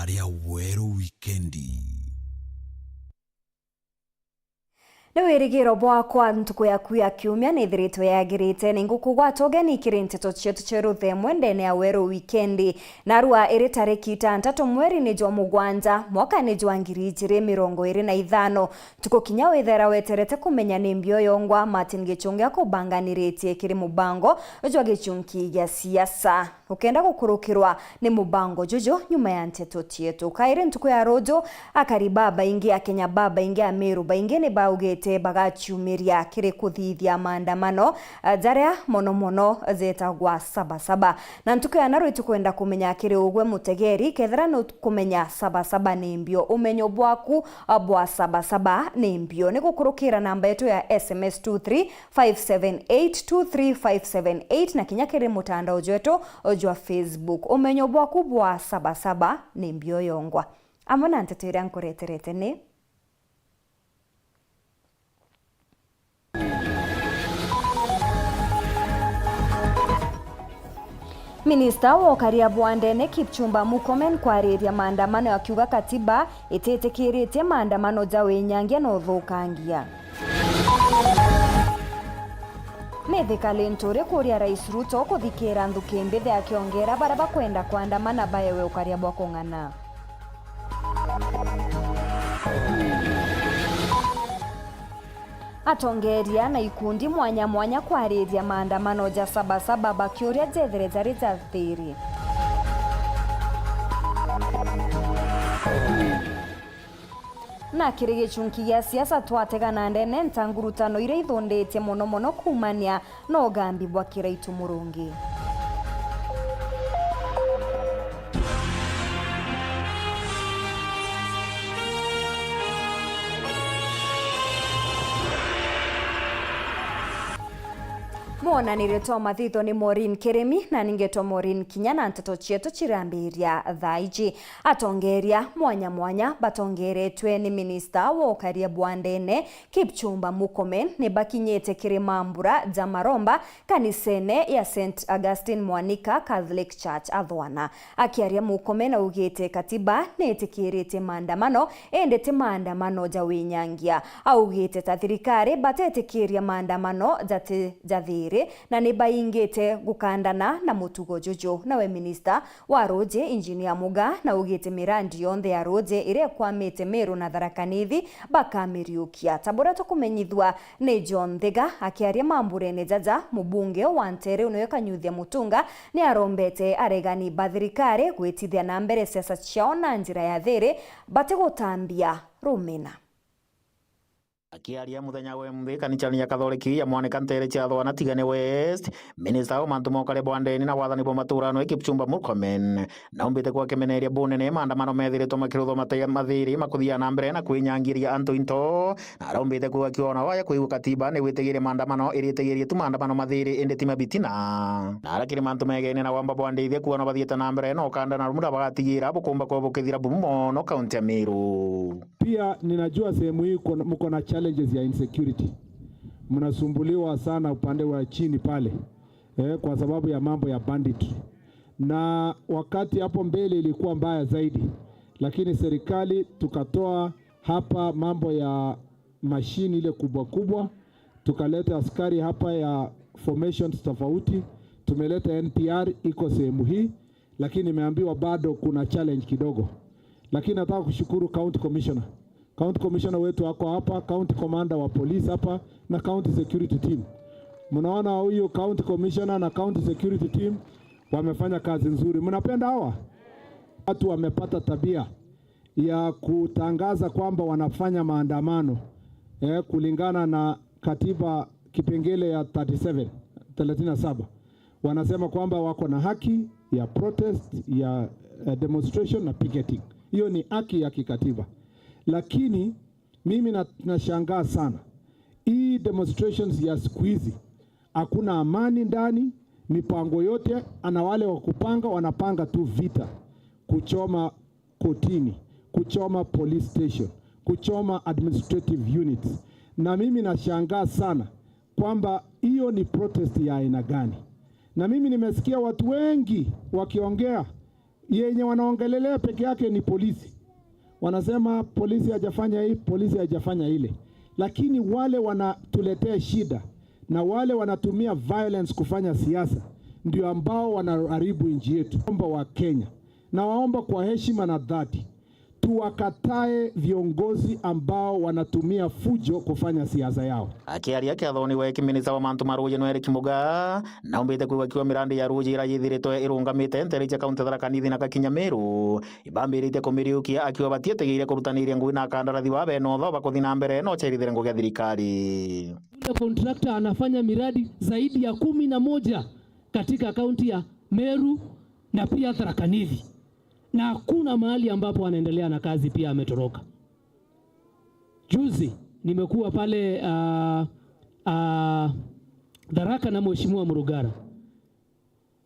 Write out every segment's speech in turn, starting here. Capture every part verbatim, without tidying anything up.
ria Weru Wikendi. Ni wirigiro bwakwa ntuku yaku ya kiumia nithiritwe yagirite. Ningukugwata ugeni kiri nteto cietu cia ruthemwe ndene ya Weru Wikendi. Narua iri tariki itantatu mweri ni jwa mugwanja, mwaka ni jwa ngiri ijiri mirongo iri na ithano. Ntuku kinya withera weterete kumenya ni mbio yongwa, Martin Gichungi akubanganiritie kiri mubango jwa gichunki gia siasa. Ukenda gukurukirwa ni mubango juju nyuma ya nteto cietu. Kairi ntuku ya ruju, akari babaingi, Akenya babaingi, Ameru baingi ni baugite bagaciumiria kiri kuthithia maandamano, eh, jaria mono mono jetagwa Saba Saba. Na ntuku ya naru itukwenda kumenya kiri ugwe mutegeri, kethira nukumenya Saba Saba ni mbio, umenyo bwaku, ah, bwa Saba Saba ni mbio. Ni gukurukira namba yetu ya S M S two three five seven eight two three five seven eight na kinya kiri mutandao jwetu jwa Facebook. Umenyo bwaku bwa Saba Saba ni mbio yongwa. Amwe na nteto iria nkureterete ni: Minista wa ukaria bwa ndene Kipchumba Murkomen kwariria maandamano akiuga katiba ititikiritie maandamano ja winyangia na uthukangia. Ni thikali nturi kuria Rais Ruto kuthikira nthuki mbithi akiongera baria bakwenda kwandamana baewe ukaria bwa kung'ana. Atongeria na ikundi mwanya mwanya kwariria maandamano ja Saba Saba bakiuria jethere jari ja thiri. Na kiri gichunki gia siasa, twatega na ndene nta ngurutano iria ithunditie mono mono kuumania na ugambi bwa Kiraitu Murungi. Mwonanire twa mathitho ni Maureen Kirimi, na ningetwa Maureen Kinya, na nteto cietu cirambiria thaa iji. Atongeria mwanya mwanya batongeretwe ni minista wa ukaria bwa ndene, Kipchumba Murkomen, ni bakinyite kiri mambura ja maromba kanisene ya Saint Augustine Mwanika Catholic Church Athwana. Akiaria, Murkomen augite katiba ni itikiritie maandamano, indi ti maandamano ja winyangia. Augite ta thirikari batetikiria maandamano jati ja thiri, na ni baingite gukandana na mutugo juju. Nawe minista wa ruji, Engineer Muga, naugite mirandi yonthe ya ruji iria ikwamite Meru na Tharaka Nithi bakamiriukia. Ta buria tukumenyithua ni John Thiga, akiaria mamburene jaja, mubunge wa Nteere niwe Kanyuthia Mutunga, ni arombete aregani ba thirikari gwitithia na mbere siasa ciao na njira ya thiri, batigutambia rumena. Akiaria muthenya wa mthi kanicani ya Kathoriki ya Mwanika Nteere cia Athwana Tigania West, minista wa mantu ma ukaria bwa ndene na wathani bwa matura nwe Kipchumba Murkomen, naumbite kuga kimeneria bunene maandamano methiritwe makiruthwa mate-, mathiri makuthia na mbere na kwinyangiria antu into, na araumbite kuga kiona waya kwigua katiba ni witigirie maandamano, iritigirie tu maandamano mathiri indi ti mabitina. Na ara kiri mantu megene na wamba bwa ndithia kuona bathiite na mbere na ukanda na rumura bagatigira bukumba kwa bukithira bumu mono kaunti ya Meru. Pia ninajua sehemu hii kuna, mko na challenges ya insecurity. Mnasumbuliwa sana upande wa chini pale, eh, kwa sababu ya mambo ya banditry. Na wakati hapo mbele ilikuwa mbaya zaidi, lakini serikali tukatoa hapa mambo ya machine ile kubwa kubwa, tukaleta askari hapa ya formations tofauti, tumeleta N P R iko sehemu hii, lakini nimeambiwa bado kuna challenge kidogo. Lakini nataka kushukuru county commissioner. County commissioner wetu ako hapa, county commander wa police hapa, na county security team. Mnaona huyu county commissioner na county security team wamefanya kazi nzuri. Mnapenda hawa? Watu wamepata tabia ya kutangaza kwamba wanafanya maandamano, eh, kulingana na katiba kipengele ya thirty-seven, thelathini na saba. Wanasema kwamba wako na haki ya protest, ya, eh, demonstration na picketing. Hiyo ni haki ya kikatiba. Lakini mimi na-, nashangaa sana. Hii demonstrations ya siku hizi, hakuna amani ndani, mipango yote, ana wale wa kupanga, wanapanga tu vita, kuchoma kotini, kuchoma police station, kuchoma administrative units. Na mimi nashangaa sana kwamba hiyo ni protest ya aina gani? Na mimi nimesikia watu wengi wakiongea Yenye wanaongelelea peke yake ni polisi. Wanasema polisi hajafanya hii, polisi hajafanya ile. Lakini wale wanatuletea shida na wale wanatumia violence kufanya siasa ndio ambao wanaharibu nchi yetu. Omba wa Kenya, nawaomba kwa heshima na dhati, tuwakatae viongozi ambao wanatumia fujo kufanya siasa yao. Akiaria kiathoni we kiminista wa mantu ma ruuji nwe Eric Mugaa, naumbite kuigua kiuga mirandi ya ruuji iria yithiritwe irungamite nteere cia kaunti ya Tharaka Nithi na Kakinya Meru, ibambiritie kumiriukia akiuga batietigiire kurutaniria ngugi na akandarathi ba bene utho bakuthi na mbere na ucerithire ngugi ya thirikari. Yule contractor anafanya miradi zaidi ya kumi na moja katika kaunti ya Meru na pia Tharaka Nithi, na hakuna mahali ambapo anaendelea na kazi pia ametoroka. Juzi nimekuwa pale, ah, ah, Tharaka na Mheshimiwa Murugara.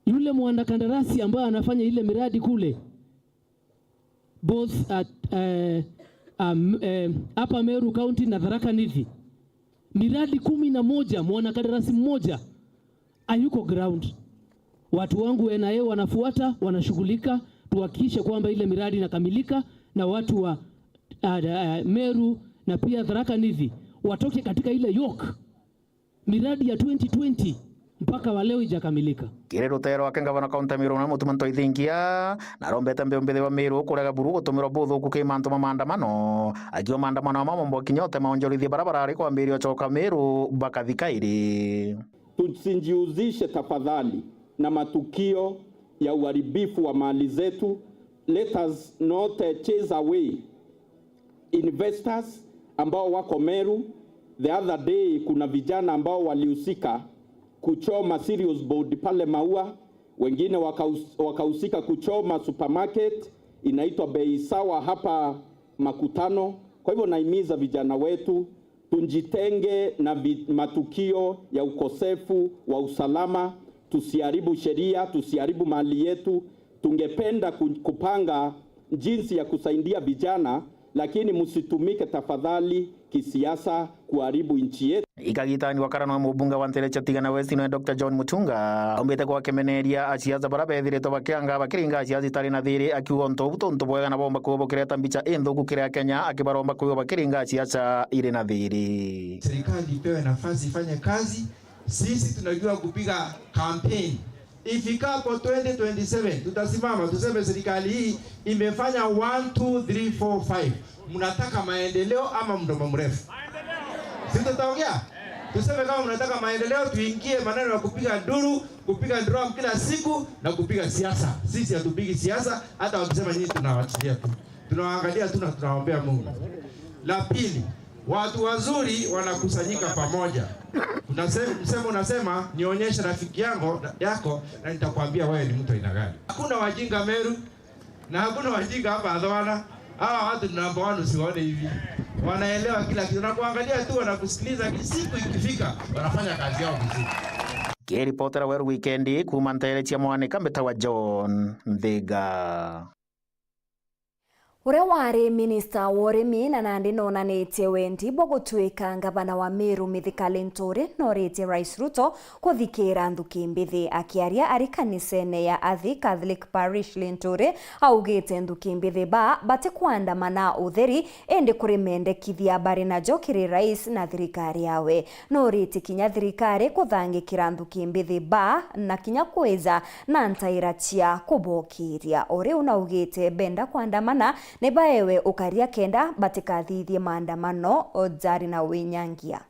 Yule mwanakandarasi ambaye anafanya ile miradi kule, both at, eh, um, eh, Upper Meru County na Tharaka Nithi, miradi kumi na moja, mwanakandarasi mmoja hayuko ground. Watu wangu N I A wanafuata, wanashughulika, tuhakikishe kwamba ile miradi inakamilika na watu wa, ah, ah, Meru na pia Tharaka Nithi watoke katika ile yoke. Miradi ya twenty twenty mpaka wa leo ijakamilika. Kiri rutero rwake, ngavana kaunti ya Meru na Mutuma Ntoithingia narombete mbeu mbithi wa Meru kurega buru gutumirwa buthuku ki mantu ma maandamano, akiuga maandamano ama mambo kinya utema onjorithia bara barari kwambiria ucoka Meru bakathi kairi. Tusijihusishe tafadhali na matukio ya uharibifu wa mali zetu. Let us not, eh, chase away investors ambao wako Meru. The other day, kuna vijana ambao walihusika kuchoma cereals board pale Maua, wengine wakahus-, wakahusika kuchoma supermarket inaitwa Bei Sawa hapa Makutano. Kwa hivyo, naimiza vijana wetu tujitenge na vi-, matukio ya ukosefu wa usalama, tusiharibu sheria, tusiharibu mali yetu. Tungependa ku-, kupanga jinsi ya kusaidia vijana, lakini msitumike tafadhali kisiasa kuharibu nchi yetu. Ikagitani wa karano mubunge wa nteere cia Tigana West nwe Doctor John Muchunga, aumbite gwakemeneria asiasa bara bethiritwe bakianga bakiringa siasa itari na thiri, akiuga untu ubu tuntu bwega na bomba kuuga bukireta mbicha inthuku kiri Akenya, akibaromba kuuga bakiringa siasa iri na thiri. Serikali ipewe nafasi ifanye kazi. Sisi tunajua kupiga campaign. Ifikapo twenty twenty-seven, tutasimama tuseme serikali hii imefanya one, two, three, four, five. Mnataka maendeleo ama mdomo mrefu? Si tutaongea? Tuseme kama mnataka maendeleo, tuingie maneno ya kupiga nduru, kupiga drum kila siku na kupiga siasa. Sisi hatupigi siasa, hata wakisema nyinyi tunawachilia tu. Tunawaangalia tu na tunawaombea Mungu. La pili, watu wazuri wanakusanyika pamoja. Unasema, msemo unasema, "Nionyeshe rafiki yangu, yako na nitakwambia wewe ni mtu aina gani." Hakuna wajinga Meru na hakuna wajinga hapa Athwana. Hawa watu ni number one, usiwaone hivi. Wanaelewa kila kitu. Na kuangalia tu, wanakusikiliza, lakini siku ikifika, wanafanya kazi yao vizuri. Kiripotera Weru Wikendi kuuma nteere cia Mwanika, mbitawa John Nthiga. Uria wari minista wa urimi na nandi nonanitie wendi bwa gutuika ngavana wa Meru Mithika Linturi noritie Rais Ruto kuthikira nthuki mbithi. Akiaria ari kanisene ya Athi Catholic Parish, Linturi augite nthuki mbithi ba batikwandamana utheri, indi kuri mendekithia bari najo kiri rais na thirikari yawe. Noritie kinya thirikari kuthangikira nthuki mbithi ba na kinya kwija na ntaira cia kubokiria. O riu naugite benda kwandamana ni baewe ukaria kenda batikathithie maandamano jari na winyangia.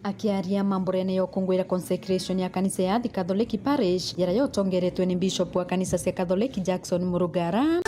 Akiaria mamburene ya ukunguira consecration ya kanisa ya Athi Catholic Parish, yaria yotongeretwe ni Bishop wa kanisa cia Catholic Jackson Murugara.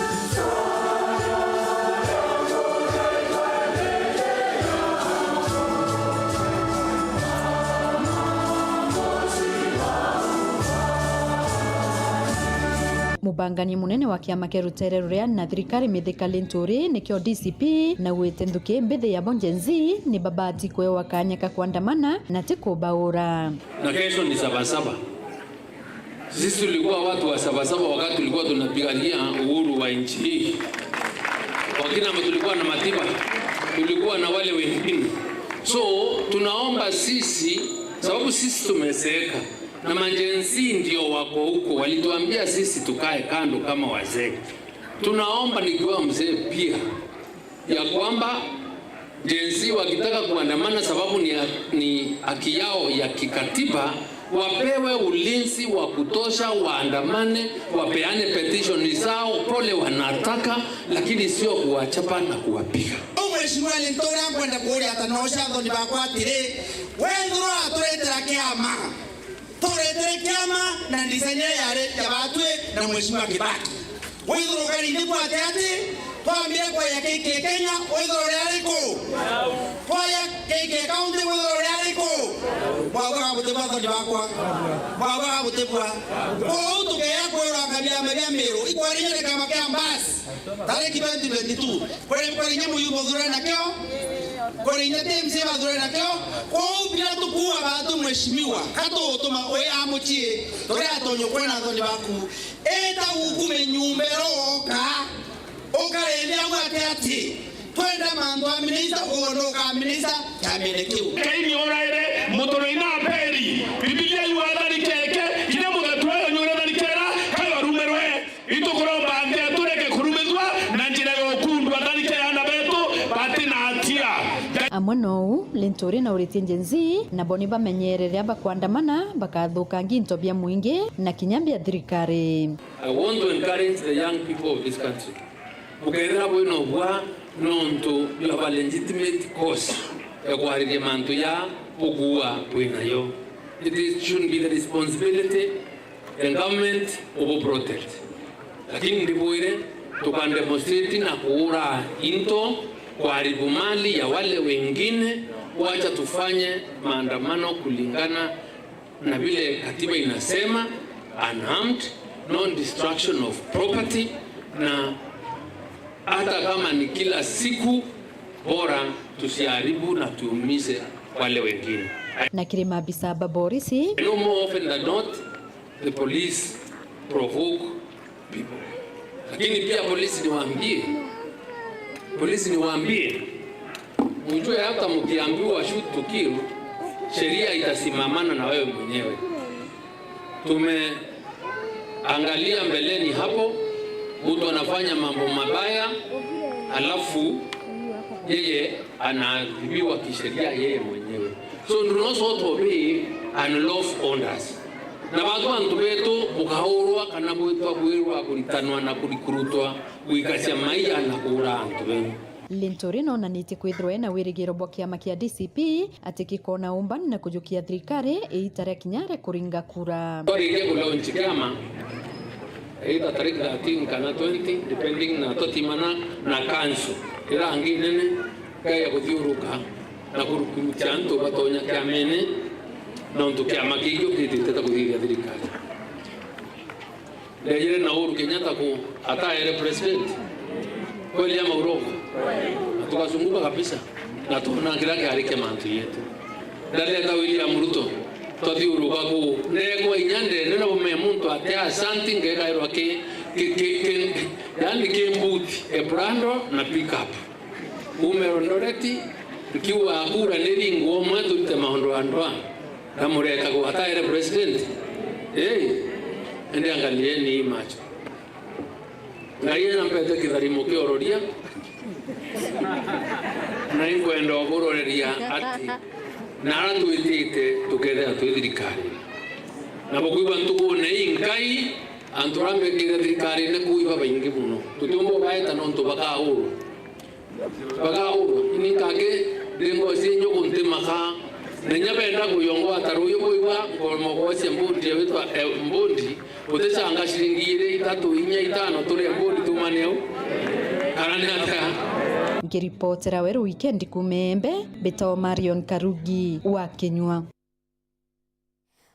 Mubangania munene wa kiama kia rutere ruria na thirikari Mithika Linturi, nikio D C P, naugite nthuki mbithi ya bo Gen Z ni babati kwewa kanya ka kwandamana na ti kubaura. Na kesho ni Sabasaba. Sisi tulikuwa watu wa Sabasaba wakati tulikuwa tunapigania uhuru wa nchi hii. Wakina tulikuwa na Matiba, tulikuwa na wale wengine. So, tunaomba sisi, sababu sisi tumezeeka, Na ma Gen Z ndio wako huko, walituambia sisi tukae kando kama wazee. Tunaomba nikiwa mzee pia, ya kwamba Gen Z wakitaka kuandamana, sababu ni, ni haki yao ya kikatiba, wapewe ulinzi wa kutosha, waandamane, wapeane petition zao pole wanataka, lakini sio kuwachapa na kuwapiga. Mheshimiwa Linturi, nkwenda kuuria ata no cia athoni bakwa atiri, wethirwa aturetera kiama, turetere kiama na design yari ya batwi na Mheshimiwa Kibaki. Withirwa ukari ni kwate ati twambire kwaya K K Kenya, withirwa uri ariku? Twaya K K County, withirwa uri ariku? Bwabwa gabutibwa athoni bakwa. Bwabwa gabutibwa. Kwou tukeya kwirwa ngabia mabia miru. Ikwarinya ni kiama kia mbasi. Tariki twenty twenty-two. Kuri, kuri inya muyu muthurane nakio, kuri inya T M C bathurane nakio, kwou biria tukuuga batu mheshimiwa, ka tugutuma ui a mucii, turi atonyo kwena athoni baku. Ita gukume nyumba iro woka, ukarethia gwate ati, twenda mantu a minista, ugonoka minista, kiamene kiu. Kaini oraire, mutono ina aperi, Bibilia yu athari keke, kinya muthetu ayo nyure thari kera, kayo arumerwe. Itukuromba nthi atureke kurumithua na njira ya ukundwa tharike ya aana betu bati na atia. Amwe nou, Linturi na uritie Gen Z, nabo ni bamenyere riria bakwandamana, bakathukangia into bia mwingi na kinya bia thirikari. I want to encourage the young people of this country. Bukethira bwina ubwa nontu you have a legitimate cause ya kwariria mantu ya bukua bwinayo. It is, shouldn't be the responsibility the government ubu protect. Lakini ndibwire, tuka demonstrate na kuura into, kuharibu mali ya wale wengine. Wacha tufanye maandamano kulingana na vile katiba inasema, unarmed, non destruction of property, na hata kama ni kila siku, bora tusiharibu na tuumize wale wengine. Na kiri maabisa ba borisi. I know more often than not, the police provoke people. Lakini pia polisi niwaambie, polisi niwaambie, mjue hata mkiambiwa shoot to kill, sheria itasimamana na wewe mwenyewe. Tumeangalia mbeleni hapo, mtu anafanya mambo mabaya, alafu yeye anaadhibiwa kisheria yeye mwenyewe. So do not sort of be unlawful orders. Na batu antu betu bukaurwa kana bwitwa bwirwa kuritanwa na kurikurutwa gwikacia maiya na kuura antu benu. Linturi nonanitie kwithirwa ena wirigiro bwa kiama kia D C P ati gikona umbani na kujukia thirikari iita ria kinya ria kuringa kura. Twarikia ku launch kiama, either tariki thirteen kana twenty, depending na tutimana na kansu iria ngi nene, kaya kuthiuruka na kurukurutia antu batonya kiamene, nontu kiama kiu gititete kuthithia thirikari. Ndejire na Uhuru Kenyatta ku ataere president. Kweli ama urongo? Na tukazunguka kabisa. Na tuona kila kiari kia mantu yetu. Ndaleta William Ruto, twathiuruka ku. Ndekwa inya ndende na ume muntu ate asanti ngekairwa ki, ki, ki, ki, yani ki mbuti, eprando na pick up. Ume Eldoret, nkiuga kura ni ringu umwe turite maundu a ndwa. Na mureta ku ataere president. Hey, ende angalieni hii macho. Ngai ena mpete kitharimo kiororia. Na inkwenda uburoreria ati nara twitite tukethira twi thirikari. Na bukwigua ntukune ii Ngai, antu aria mbekire thirikari ni kuiba baingi muno. Tutiumba ubaeta nontu bakaurwa. Bagaurwa, ini nkake ndi ngoci inyo kuntimaka. Na inya benda kuyongwa ta ruyu buigwa, nkomogocia mbundi ya witwa, eh, mbundi, uticanga ciringi iri, itatu, inya, itano, turi mbundi tumane u. Kana ni atia? Ngiripotera Weru Weekend kuuma Embe, mbitagwa Marion Karugi wa Kinyua.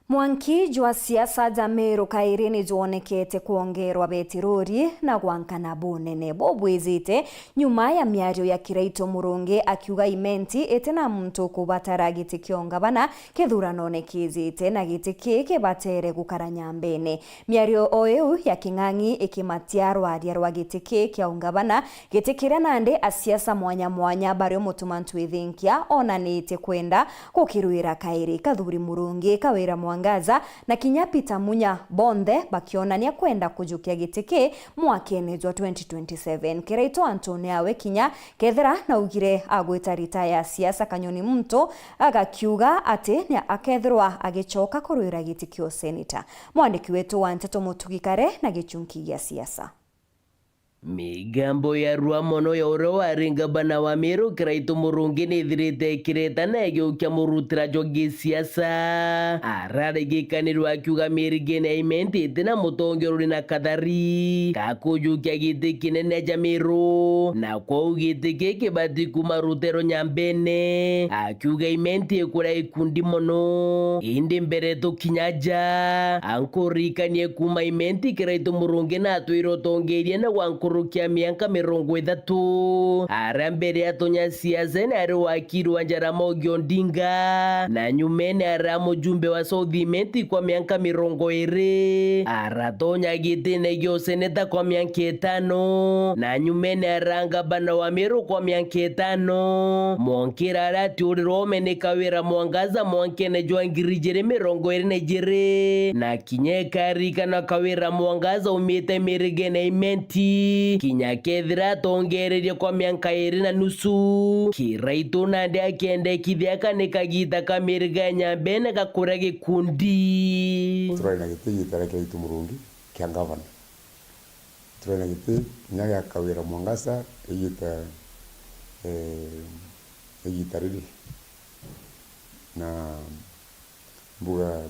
Mwanki jwa siasa ja Meru kairi ni jwonekete kwongerwa betirori na gwankana bunene bubwijite nyuma ya miario ya Kiraitu Murungi akiuga Imenti iti na muntu ukubatara giti kia ungavana kithuranone kijite na giti kii kibatere gukara nyambene. Miario o iu ya King'ang'i ikimatia rwaria rwa giti kii kia ungavana, giti kiria nandi asiasa mwanya mwanya bario mutuma ntwithinkia onanitie kwenda gukirwira kairi. Kathuri Murungi kawira Mwangi Gaza na kinya Peter Munya, bonthe bakionania kwenda kujukia giti ki mwakene jwa twenty twenty-seven. Kiraitu antune awe kinya kethira naugire agwita ritaya ya siasa, Kanyoni Muntu agakiuga ati ni akethirwa agicoka kurwira giti kia useneta. Mwandiki wetu wa nteto Mutugi Kare na gichunki gia siasa. Migambo ya rua mono ya uria wari ngabana wa Meru Kiraitu Murungi nithirite ikiretana igiukia murutira jwa gisiasa. Ararigikanirwa akiuga mirigene ya Imenti itina mutongeruri na kathari ka kujukia giti kinene ja Meru, na kwou giti ki kibati kuma rutero nyambene, akiuga Imenti ikuria ikundi mono. Indi mbere tukinya ja, ankurikanie kuma Imenti Kiraitu Murungi natwire utongerie na gwa nkuruki ya mianka mirongo ithatu. Aria mbere atonya siasene ari wakiri wa Jaramogi Odinga, na nyumene aria mujumbe wa South Imenti kwa mianka mirongo iri. Aratonya gitine gia useneta kwa mianka itano, na nyumene aria ngabana wa Meru kwa mianka itano. Mwankira aria atiurirwe ume ni Kawira Mwangaza mwankene jwa ngiri ijiri mirongo iri na ijiri, na kinya ikarikana Kawira Mwangaza umite mirigene ya Imenti, kinya kethira atongererie kwa mianka iri na nusu. Kiraitu nandi akiendekithia aka ni kagita ka miriga ya nyambene ga kuria gikundi. Turari na giti gitara Kiraitu Murungi kia ngavana. Turari na giti kinya gia Kawira Mwangaza igita, eh, igita riri. Na mbuga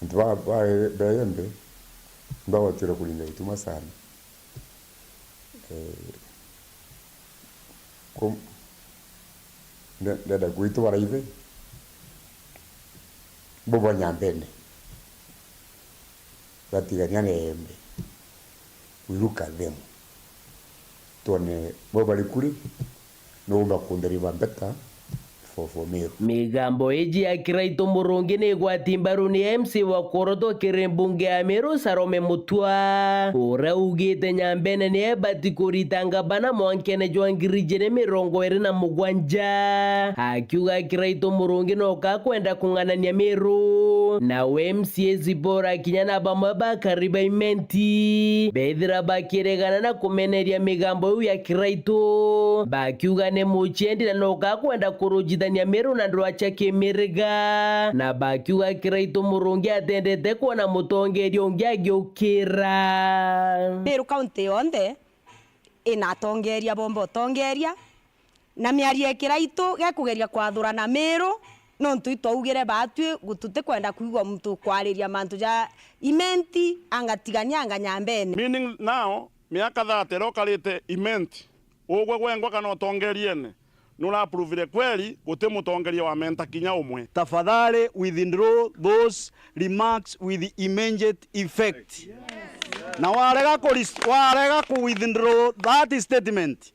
antu ba, ba, ba Embe nibagotire kuringa gituma sana. Eh, ku-, nde-, ndenda gwitu baraibe bo ba nyambene. Batigania na Embe. We look at them. Twone bo bari kuri, no umba kunderiva better for, for Meru. Migambo iji ya Kiraitu Murungi ni igwati mbaru ni M C wa kuorotwa kiri mbunge ya Meru, Salome Mutua, uria ugite nyambene ni ebati kurita ngabana mwankene jwa ngiri ijiri mirongo iri na mugwanja, akiuga Kiraitu Murungi no kakwenda kung'anania Meru. Nao M C A Zipora kinya na bamwe bakari ba Imenti bethira bakiregana na kumeneria migambo iu ya Kiraitu, bakiuga ni muciendi na no kakwenda kurujithania Meru na ndwacha kimiriga, na bakiuga Kiraitu Murungi atendete kwona mutongeria ungi agiukira. Meru County yonthe ina atongeria bomba utongeria, na miario ya Kiraitu gekugeria kwathurana Miru, nontu itwaugire baatwi gu-, tutikwenda kwigua muntu kwariria mantu ja Imenti, anga tigania, anga nyambene. Meaning now, miaka thirty iria ukarite Imenti, ugwe gwengwa kana utongeriene, nuraprovire kweli guti mutongeria wa menta kinya umwe. Tafadhali withdraw those remarks with immediate effect. Na warega ku res-, warega ku withdraw that statement,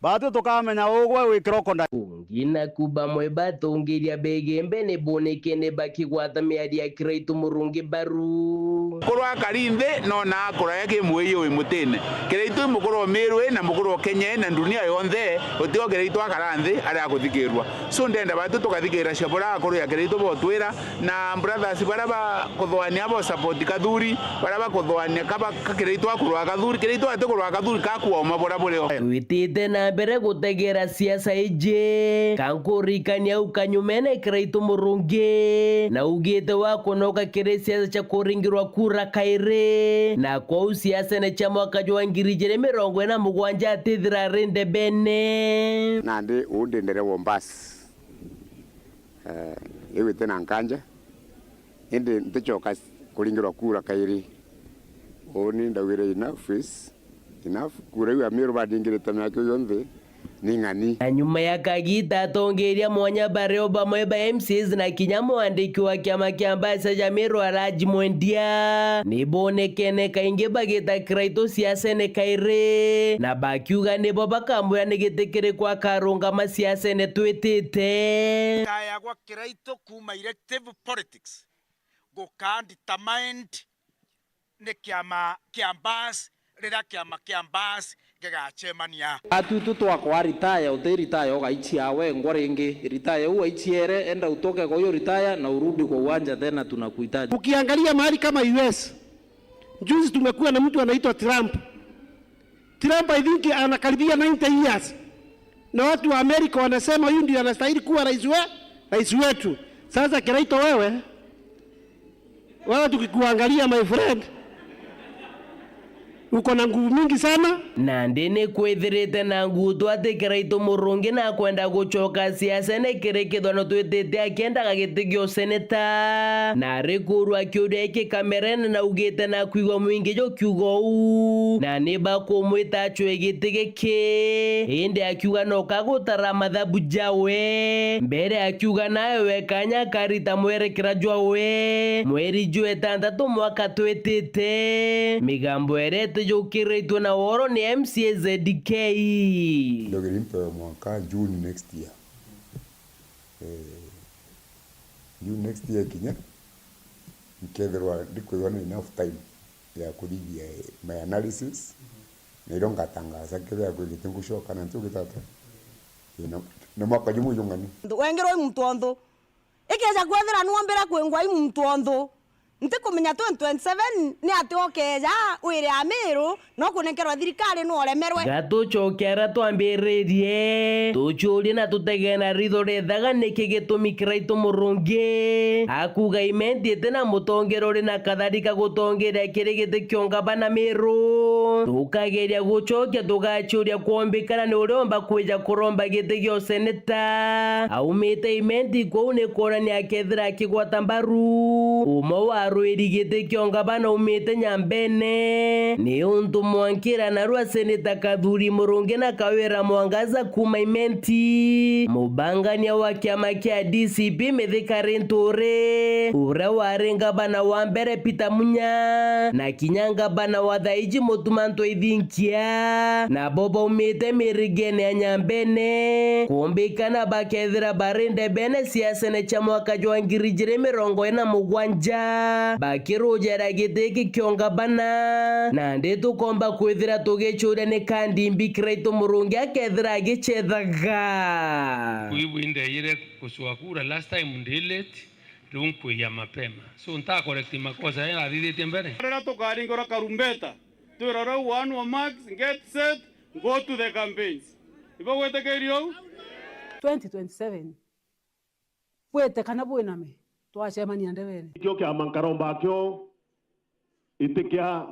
baatwi tukamenya ugwe wi crocodile. Ungi naku bamwe batongeria begembe ni bonekene bakigwata miario ya Kiraitu Murungi mbaru. Mukuru akari nthi, nona akuraya ki mwii wi mutine. Kiraitu i mukuru o Miru ii na mukuru o Kenya ii na ndunia yonthe, utigo Kiraitu akara nthi aria akuthikirwa. So ndenda baatwi tukathikira cia buria akuru ya Kiraitu botwira, na brothers baria bakuthuania bo support Kathuri, baria bakuthuania kaba ka Kiraitu akurwa Kathuri, Kiraitu ati kurwa Kathuri kakua uma buria buri o. Twitite na mbere gutegera siasa iji, kankurikania u kanyumene Kiraitu Murungi, na ugite wa kunoka kiri siasa cia kuringirwa kura kairi, na kwou siasene cia mwaka jwa ngiri ijiri mirongo iri na mugwanja atithira ari ndebene. Nandi uu ndi ndereba o mbasi. Eh, iu iti na nkanja, indi nticoka kuringirwa kura kairi. Uuni ndaugire enough is enough. Kura iu Amiru bandingirite miaka iu yonthe ni ng'ani. Na nyuma ya kagita, atongeria mwanya bario bamwe ba M C As na kinya mwandiki wa kiama kia mbasi ja Miru Alhaji Mwendia ni bonekene kaingi bagita Kiraitu siasene kairi, na bakiuga nibo bakamwira ni giti kiriku akarungama siasene twitite. Retire gwa Kiraitu kuuma elective politics gukaa determined ni kiama kia mbasi, riria kiama kia mbasi Ngigacemania. Atutu twakwa retire, uti retire ugaichia wengwa ringi. Retire u waichiere, enda utoke kwa hiyo retire na urudi kwa uwanja tena, tunakuhitaji. Ukiangalia mahali kama U S, juzi tumekuwa na mtu anaitwa Trump. Trump, I think, anakaribia ninety years. Na watu wa Amerika wanasema huyu ndio anastahili kuwa rais we-, rais wetu. Sasa Kiraitu wewe, wewe tukikuangalia, my friend, uko na nguvu mingi sana. Nandi ni kwithirite na nguto ati Kiraitu Murungi na kwenda gucoka siasene kiri kithwano twitite akiendaga giti gia useneta. Na ari kurwa kiuria giki kamerene na augite na kwigua mwingi jukiuga uu. Na ni bakumwita acwe giti giki. Indi akiuga no kagutara mathabu jawe. Mbere akiuga nawe we kanya karita mwerekera jwawe. Mweri jwa itantatu mwaka twitite. Migambo iria itijukiritwe na woro ni M C A Z K. Ndogere mpe mwaka June next year. Eh, June next year kinya, nkethirwa ndikwithwa na enough time ya kuthithia my analysis, na irio ngatangaza kethira kwigite ngucoka na ntugi tata. Ii, na, na mwaka jumwe jung'ani. Wengirwe i muntu onthu. Ikeja kwethira nwombire kwingwa i muntu onthu. Ntikumenya twenty twenty-seven ni ati ukeja wire Amiru, no kunenkerwa thirikari nu uremerwe. Gatucoke aria twambiririe, tucurie na tutegee na ritho rithaga niki gitumi Kiraitu Murungi akuuga Imenti iti na mutongeria uri na katharika gutongeria kiri giti kia ungavana Miru. Tukageria gucokia tugacuria kwombikana ni uriomba kwija kuromba giti gia useneta. Aumite Imenti kwou ni kwonania akethira akigwata mbaru umwe wa arwiri giti kia ungavana umite Nyambene, niuntu mwankira narua seneta Kathuri Murungi na Kawira Mwangaza kuuma Imenti, mubangania wa kiama kia D C P Mithika Linturi, uria wari ngavana wa mbere Peter Munya, na kinya ngavana wa thaiji Mutuma Ntwithinkia, nabo baumite mirigene ya Nyambene, kumbikana bakethira bari ndebene cia sene cia mwaka jwa ngiri ijiri mirongo iri na mugwanja, bakirujera giti giki kia ungavana. Nandi tukomba kwithira tugicuria ni kandimbi Kiraitu Murungi akethira agicethaga. Kuibu indeire gucua kura last time ndi late, riu nkwija mapema. So, nta correct makosa jaria nathithitie mbere. Riria tukaringura karumbeta, twirore u one wa marks, get set, go to the campaigns. Ibagwitikiria uu? Twenty twenty-seven, bwite kana bwiname, twacemania ndebene. Ikio kiama nkaromba kio iti kia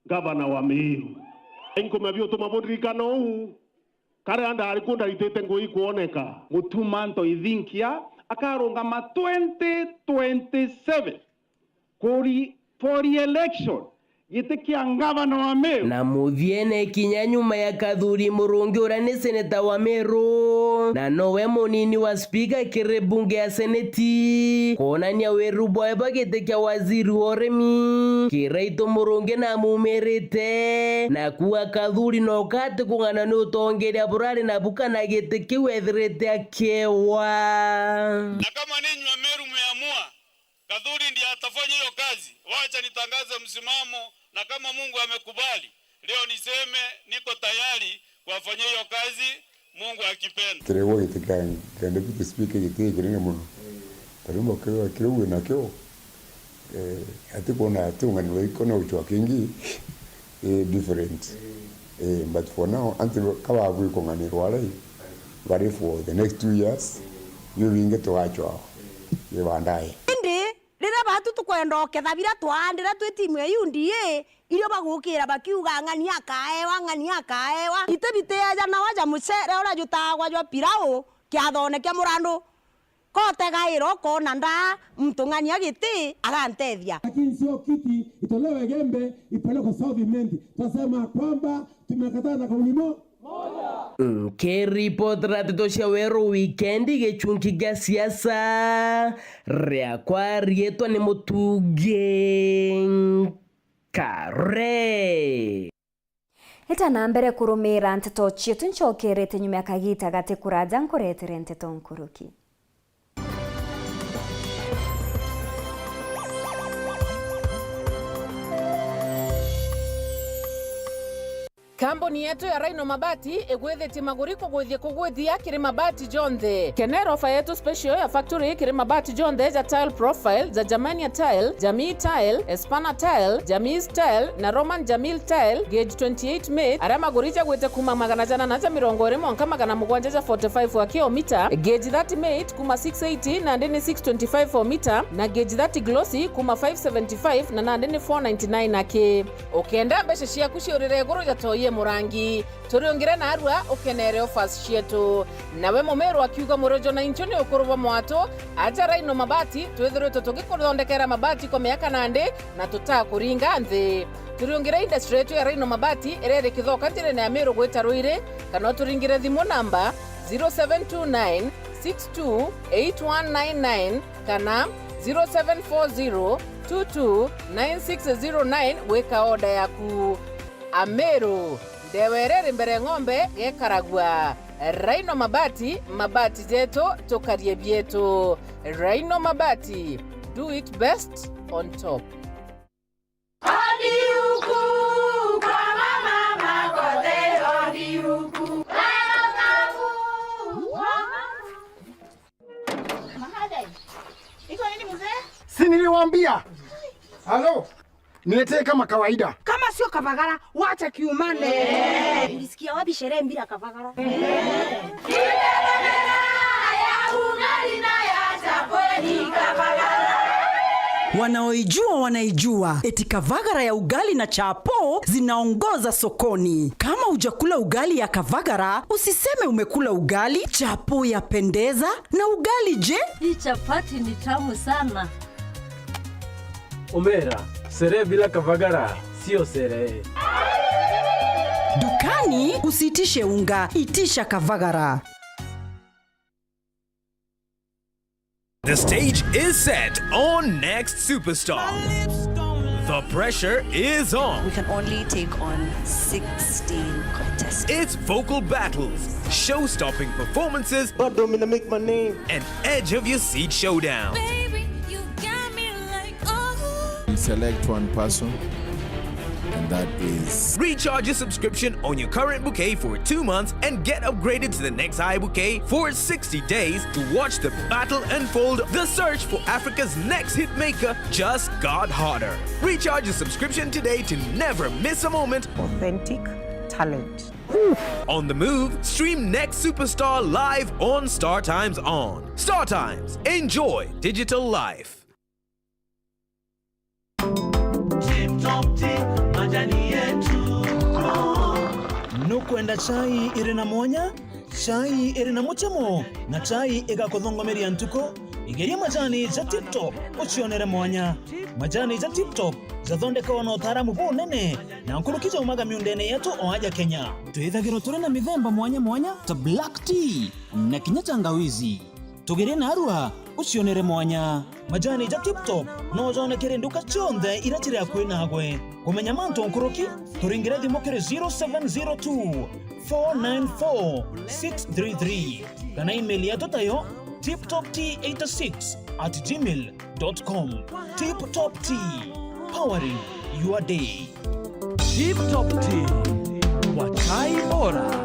ngavana wa Miiru. Inkuma biutuma bundirikana uu, karia ndari ku ndaritite ngui kwoneka. Mutuma Ntwithinkia akarungama twenty twenty-seven kuri for re-election giti kia ngavana wa Meru. Na muthiene kinya nyuma ya Kathuri Murungi uria ni seneta wa Meru, na nowe munini wa spika kiri bunge ya seneti, kwonania wiru bwawe bwa giti kia waziri wa urimi, Kiraitu Murungi namumirite, na kuuga Kathuri noka ati kung'ana ni utongeria burari nabu kana giti kiu ethirite akiewa. Na kama ninyi wa Meru mmeamua Kathuri ndiye atafanya hiyo kazi, wacha nitangaze msimamo, na kama Mungu amekubali, leo niseme niko tayari kuwafanyia hiyo kazi, Mungu akipenda. Kiregwa giti kia, kia deputy speaker giti kinene mono. Tariu mukirwa kiu wina kio, eh, ati kwona ati unganirwa iko na uchwa kingi, eh, different. Eh, but for now, anti kaba bwi kunganirwa rai, bari for the next two years, biu bingi tugachwa ye bandaye. Indi riria batu tukwenda uketha bira twaandire twi timu ya U D A, irio bagukira bakiuga, "Ng'ania akaewa, ng'ania akaewa." Iti bitiejanawa ja mucere uria jutagwa jwa pilau kiathone kia murandu. Kotegaira ukona ndaa, muntu ng'ania giti agantethia. Lakini sio kiti itolewe Gembe ipelekwe South Imenti. Twasema kwamba tumekataa na kauli mo-, Nkiripotera nteto cia Weru Wikendi, gichunki gia siasa, riakwa riitwa ni Mutungi Kare. Ita na mbere kurumira nteto cietu, ncokerete nyuma ya kagita gati kuraja nkuretere nteto nkuruki. Kambuni yetu ya Rhino Mabati igwithitie maguri kugwithia kugwithia kiri mabati jonthe. Kenera ofa yetu special ya factory kiri mabati jonthe ja tile profile, ja Germania tile, Jamii tile, Espana tile, Jamis tile na Roman Jamil tile, gauge twenty-eight mate, aria maguri jagwite kuma magana jana na ja mirongo iri mwanka magana mugwanja ja forty-five wa kilomita, gauge thirty mate kuma six eighty nandi ni six twenty-five o mita, na gauge thirty glossy kuma five seventy-five na nandi ni four ninety-nine aki. Ukenda mbeca ciaku ciurire iguru ja toi e murangi, turiungire narua ukenere offers cietu. Nawe Mumiru akiuga, Murojo na inchu ni ukuru bwa mwatu, aja Rhino Mabati, twithirwitwe tugikuthondekera mabati kwa miaka nandi na tutakuringa nthi. Turiungire industry yetu ya Rhino Mabati iria iri Kithoka njirene ya Miru gwita Ruiri, kana uturingire thimu namba zero seven two nine six two eight one nine nine kana zero seven four zero two two nine six zero nine gwika order yaku. Amiru, ndewa iria iri mbere ng'ombe gekaragua. Rhino Mabati, mabati jetu, tukarie bietu. Rhino Mabati, do it best on top. Odi huku kwa mama Makothe, odi huku. Mahadai. Iko nini mzee? Si niliwaambia? Halo? Niletee kama kawaida. Kama sio kavagara, wacha kiumane. Ulisikia wapi sherehe bila kavagara? Wanaoijua wanaijua, eti kavagara ya ugali na chapo zinaongoza sokoni. Kama hujakula ugali ya kavagara, usiseme umekula ugali. Chapo yapendeza, na ugali je? Hii chapati ni tamu sana. Omera, sherehe bila kavagara sio sherehe. Dukani usiitishe unga, itisha kavagara. The stage is set on Next Superstar. The pressure is on. We can only take on sixteen contestants. It's vocal battles, show-stopping performances, Bado mina make my name. And edge of your seat showdown. Baby, you got me like, oh. Select one person, and that is Recharge your subscription on your current bouquet for two months and get upgraded to the next high bouquet for sixty days to watch the battle unfold. The search for Africa's next hit maker just got hotter. Recharge your subscription today to never miss a moment. Authentic talent. On the move, stream Next Superstar live on Star Times On. Star Times, enjoy digital life. Tip Top Tea, majani yetu. Nukwenda chai iri na mwanya? Chai iri na mucamo, na chai igakuthongomeria ntuku? Igeria majani ja Tip Top ucionere mwanya. Majani ja Tip Top jathondekagwa na utaaramu bunene na nkuruki jaumaga miundene yetu o aja Kenya. Twithagirwa turi na mithemba mwanya mwanya ta black tea na kinya tangawizi. Tugerie narua ucionere mwanya. Majani ja Tip Top no ujonekere nduka cionthe iria ciri akui nagwe. Kumenya mantu nkuruki, turingire thimu kiri zero seven zero two, four nine four, six three three, kana email yetu tayo tiptoptea eighty six at gmail dot com. Tip Top Tea, powering your day. Tip Top Tea, kwa chai bora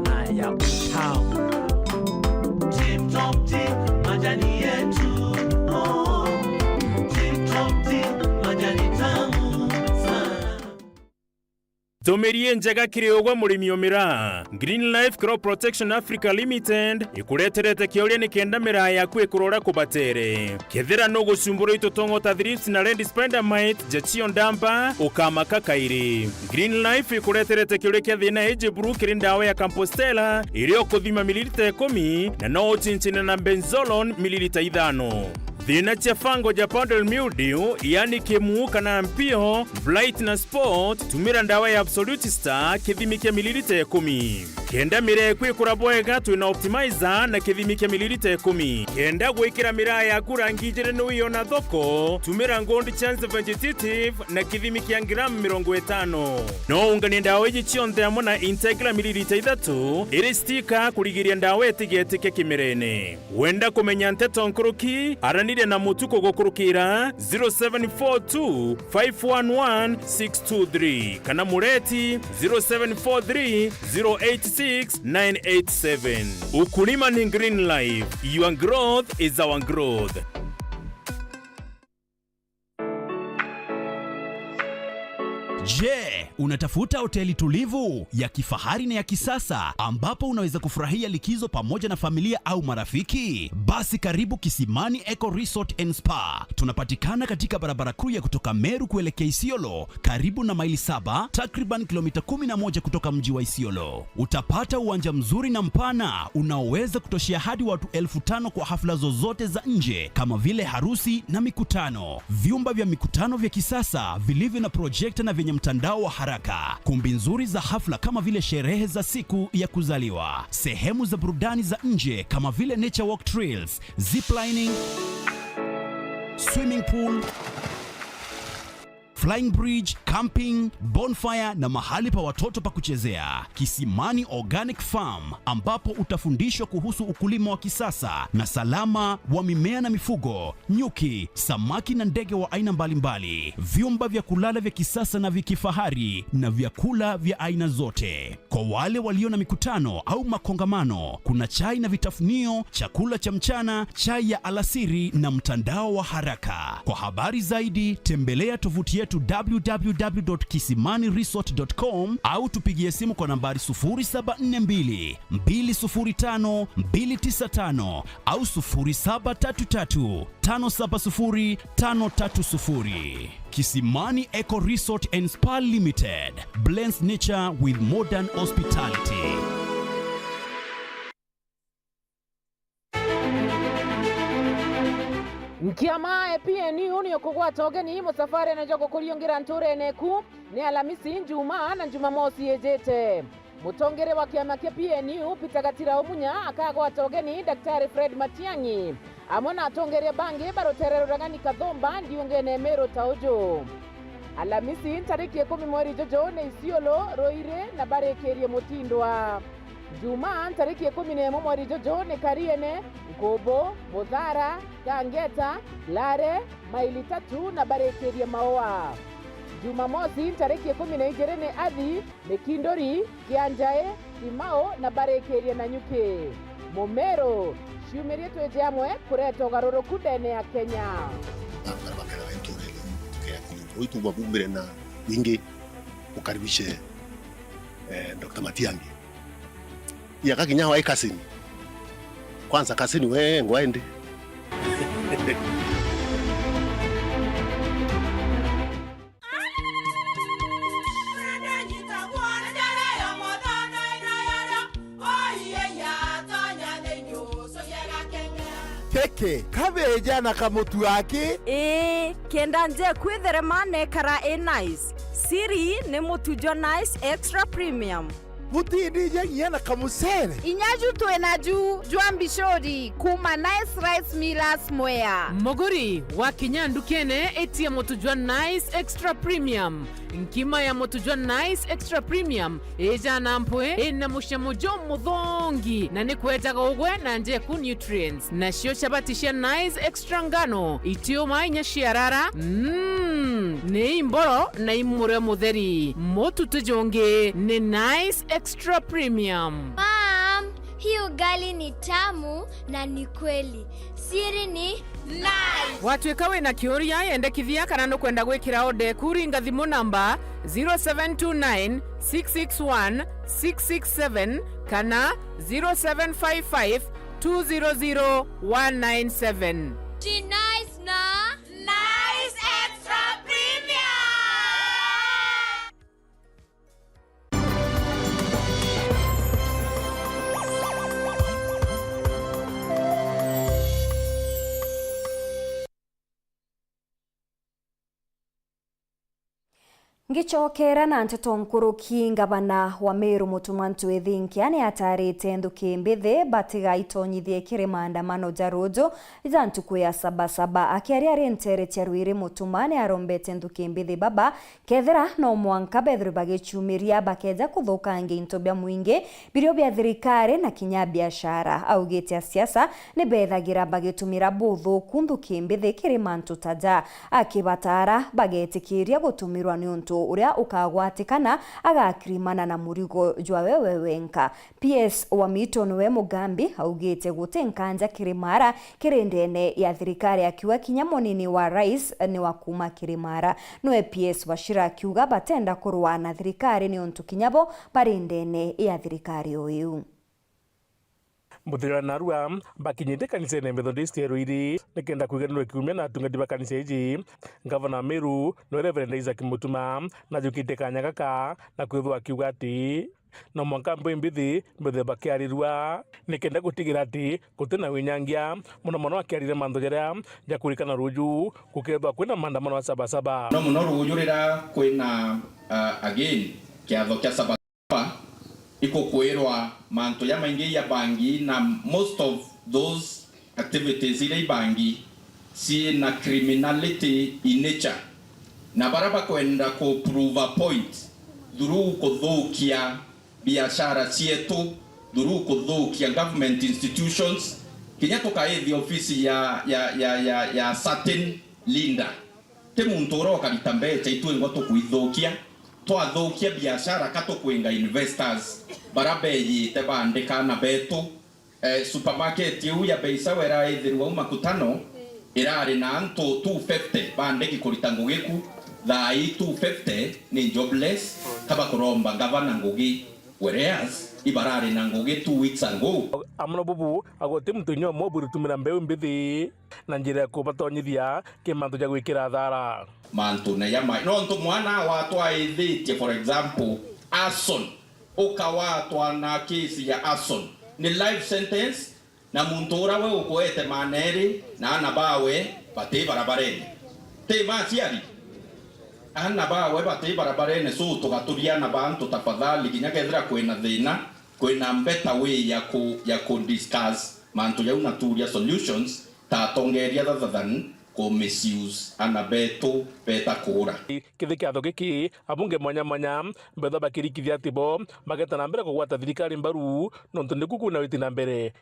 na ya utamu. Tip Top Tea, majani yetu. Oh, Tip Top Tea, majani tamu sana. Ntumiri injega kiri ugwe murimi o miraa. Green Life Crop Protection Africa Limited ikureterete kiuria nikenda miraa yaku ikurora kubatere. Kethira nugucumburwa i tutongo ta thrips na red spider mite, jachio ndamba, ukamaka kairi. Green Life ikureterete kiuria kia thina iji buru kiri ndawa ya Compostela, iria ukuthima mililita ikumi, na no ucinchine na benzolone mililita ithano. Thina cia fungal ja powdery mildew, yani kimu kana mpio, blight na spot, tumira ndawa ya Absolute Star kithimi kia mililita ikumi. Kenda miraa eku ikura bwega, twina optimizer na kithimi kia mililita ikumi. Kenda gwikira miraa yaku rangi ijiri ni wiona thoko, tumira Gold Chance Vegetative na kithimi kia gramu mirongo itano. No unganie ndawa iji cionthe amwe na Integra mililita ithatu iri stika kurigiria ndawa itigetike kimirene. Wenda kumenya nteto nkuruki? Araniria na Mutuku gukurukira zero seven four two five one one six two three kana Mureti zero seven four three zero eight six nine eight seven. Ukulima ni Green Life, your growth is our growth. Je, unatafuta hoteli tulivu, ya kifahari na ya kisasa ambapo unaweza kufurahia likizo pamoja na familia au marafiki? Basi karibu Kisimani Eco Resort and Spa. Tunapatikana katika barabara kuu ya kutoka Meru kuelekea Isiolo, karibu na Maili Saba, takriban kilomita kumi na moja kutoka mji wa Isiolo. Utapata uwanja mzuri na mpana unaoweza kutoshea hadi watu elfu tano kwa hafla zozote za nje kama vile harusi na mikutano. Vyumba vya mikutano vya kisasa vilivyo na projekta na vyenye mtandao wa haraka. Kumbi nzuri za hafla kama vile sherehe za siku ya kuzaliwa. Sehemu za burudani za nje kama vile nature walk trails, zip lining, swimming pool, flying bridge, camping, bonfire na mahali pa watoto pa kuchezea. Kisimani Organic Farm, ambapo utafundishwa kuhusu ukulima wa kisasa na salama wa mimea na mifugo, nyuki, samaki na ndege wa aina mbalimbali, vyumba vya kulala vya kisasa na vya kifahari na vyakula vya aina zote. Kwa wale walio na mikutano au makongamano, kuna chai na vitafunio, chakula cha mchana, chai ya alasiri na mtandao wa haraka. Kwa habari zaidi, tembelea tovuti yetu w w w dot kisimani resort dot com au tupigie simu kwa nambari sufuri saba nne mbili, mbili sufuri tano, mbili tisa tano au sufuri saba tatu tatu, tano saba sufuri, tano tatu sufuri. Kisimani Eco Resort and Spa Limited blends nature with modern hospitality. Nkiama e P N U ni ukugwata ugeni musafarene jwa gukuriungira nturene ku ni Alamisi, Njumaa na Njumamosi ijite. Mutongeria wa kiama kia P N U, Peter Gatira Omunya, akagwata ugeni Daktari Fred Matiang'i, amwe na atongeria bangi ba rutere ruragani Kathumba ndiungene Meru ta uju. Alamisi, ntariki ikumi mweri juju ni Isiolo, Ruiri na barikirie Mutindwa. Jumaa, ntariki ikumi na imwe mweri juju ni Kariene, Nkubu, Muthara, Kangeta, Lare, Maili Tatu na barikirie Maua. Jumamosi, ntariki ikumi na ijiri ni Athi, Mikinduri, Kianjai, Timau na barikirie Nanyuki. Mumeru, ciumirie twije amwe kureta ugaruruku ndene ya Kenya. Bakara bakara wentu rero, tukea kunyo. Uitu bumire na wingi, ukaribishe, eh, Doctor Matiang'i. Yaka kinya wa cousin. Kwanza cousin we ngwa ende. Keke, kabeja na kamutu aki? Ii, kenda nje kwitherema nekara i nice. Siri ni mutu jwa Nice Extra Premium. Butindija nginya na kamucere. Inya ju twi naju jwa mbicuri kuma Nice Rice Millers Mwea. Muguri, wakinya ndukene, itia mutu jwa Nice Extra Premium. Nkima ya mutu jwa Nice Extra Premium ijana mpwi, ina mucamo jumuthongi, na ni kwejaga ugwe na njeku nutrients. Nacio chabati cia Nice Extra ngano, itiuma inya ciarara. Mm, ni imboro na imurio mutheri. Mutu ti jungi, ni Nice Extra Premium. Mom, hii ugali ni tamu na ni kweli. Siri ni Nice. Watuika wina kiuria, yendekithia kana nukwenda gwikira order eku, ringa thimu namba zero seven two nine, six six one, six six seven kana zero seven five five, two zero zero, one nine seven. Ti Nice na Nice Extra Premium. Ngicokera na nteto nkuruki, ngavana wa Meru Mutuma M'Ethingia ni atarite nthuki mbithi batigaitonyithie kiri maandamano ja ruju ja ntuku ya Sabasaba. Akiaria ari nteere cia Rwiri, Mutuma ni arombete nthuki mbithi baba kethira no mwanka bethirwe bagicumiria bakeja kuthukangia into bia mwingi birio bia thirikari na kinya biashara. Augite asiasa ni bethagira bagitumira buthuku nthuki mbithi kiri mantu ta ja, akibataara bagetikiria gutumirwa niuntu uria ukagwatikana agakirimana na murigo jwawe we wenka. P S Wamito niwe mugambi augite guti nkanja kiri mara kiri ndene ya thirikari, akiuga kinya munini wa rais ni wa kuuma kiri mara. Niwe P S Wachira akiuga batenda kurua na thirikari niuntu kinya bo bari ndene ya thirikari o iu. Muthenya wa narua, bakinyite kanisene Methodist ya Ruiri nikenda kwiganirwa kiumia na atungati ba kanisa iji. Ngavana wa Meru niwe Reverend Isaac Mutuma najukite kanya gaka na kwithwa akiuga ati no mwanka mbi mbithi mbithi bakiarirua nikenda gutigira ati guti na winyangia, muno muno akiarire mantu jaria jakurikana ruju gukethwa kwina maandamano ya Sabasaba. No muno ruju riria kwina, uh, again, kiatho kia Sabasaba, ikukwirwa mantu jamaingi ja bangi, na most of those activities iria ibangi ciina criminality in nature, na baria bakwenda ku prove a point through kuthukia biashara cietu, through kuthukia government institutions, kinya tukaithia ofisi ya, ya, ya, ya, ya certain leader. Ti muntu uria ukarita mbeca itwingwa tukwithukia, twathukia biashara ka tukwinga investors baria beyite baandika ana betu. Eh, supermarket iu ya bei sawa iraithirwa au Makutano irari na antu two fifty bandiki kurita ngugi ku, thaa ii two fifty ni jobless, ka bakuromba ngavana ngugi, whereas ibarari na ngugi two weeks ago. Amwe na bubu, aguti muntu inya umwe ubwiri tumira mbeu mbithi na njira ya kubatonyithia ki mantu ja gwikira thara. Mantu na ya mai. Nontu mwana watwaithitie, for example, arson, ukawatwa na case ya arson, ni life sentence, na muntu uria we ukuete maana eri na ana bawe bati barabarene. Ti maciari? Ana bawe bati barabarene, so tugaturia ana ba antu tafadhali, kinya kethira kwina thina, kwina better way ya ku, ya ku discuss mantu jau na turia solutions, ta atongeria rather than ku misuse ana betu beta kuura. Kithi kiatho giki, abunge mwanya mwanya mbethwa bakirikithia ati bo bageta na mbere kugwata thirikari mbaru, nontu niku kuna witi na mbere.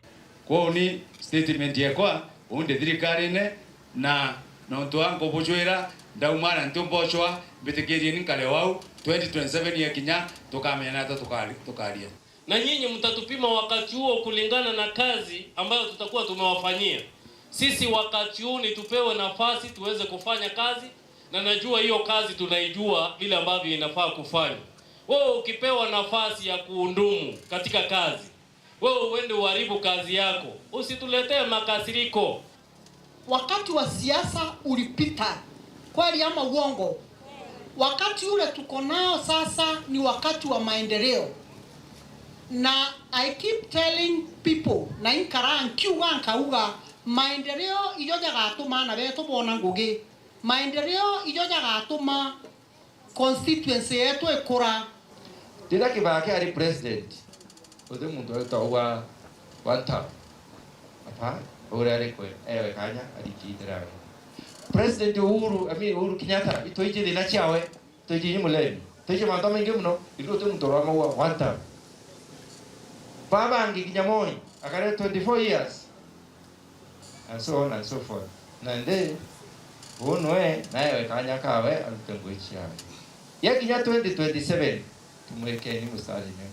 Kwou ni statement yekwa, uu ndi thirikarine, na nontu wa nkubujwira, ndauma na ntiumbocwa, mbitikirieni nkare wau, twenty twenty-seven yekinya, tukamenya nata tukari-, tukaria. Na nyinyi mtatupima wakati huo kulingana na kazi ambayo tutakuwa tumewafanyia. Sisi wakati huu ni tupewe nafasi tuweze kufanya kazi, na najua hiyo kazi tunaijua vile ambavyo inafaa kufanywa. Wewe ukipewa nafasi ya kuhudumu katika kazi, wewe uende uharibu kazi yako, usituletee makasiriko. Wakati wa siasa ulipita, kweli ama uongo? Wakati ule tuko nao sasa ni wakati wa maendeleo. Na I keep telling people, na inkara nkiuga nkauga, maendeleo ijo jagatuma ana betu bona ngugi. Maendeleo ijo jagatuma constituency yetu ikura. Riria Kibaki ari president, guti muntu aritagwa one term. Hapana, uria ari kwe, ewe kanya arikite rawe. President Uhuru, I mean, Uhuru Kenyatta, itwiji thina ciawe, itwiji inyi mulemi. Itwiji mantu maingi muno, ithu guti muntu uramaua one term. Babangi kinya Moi, akare twenty-four years. And so on and so forth. Na ndi, uu nwe, naewe kanya kawe arute ngugi ciawe. Yakinya twenty twenty-seven, tumwikeni mustari nene.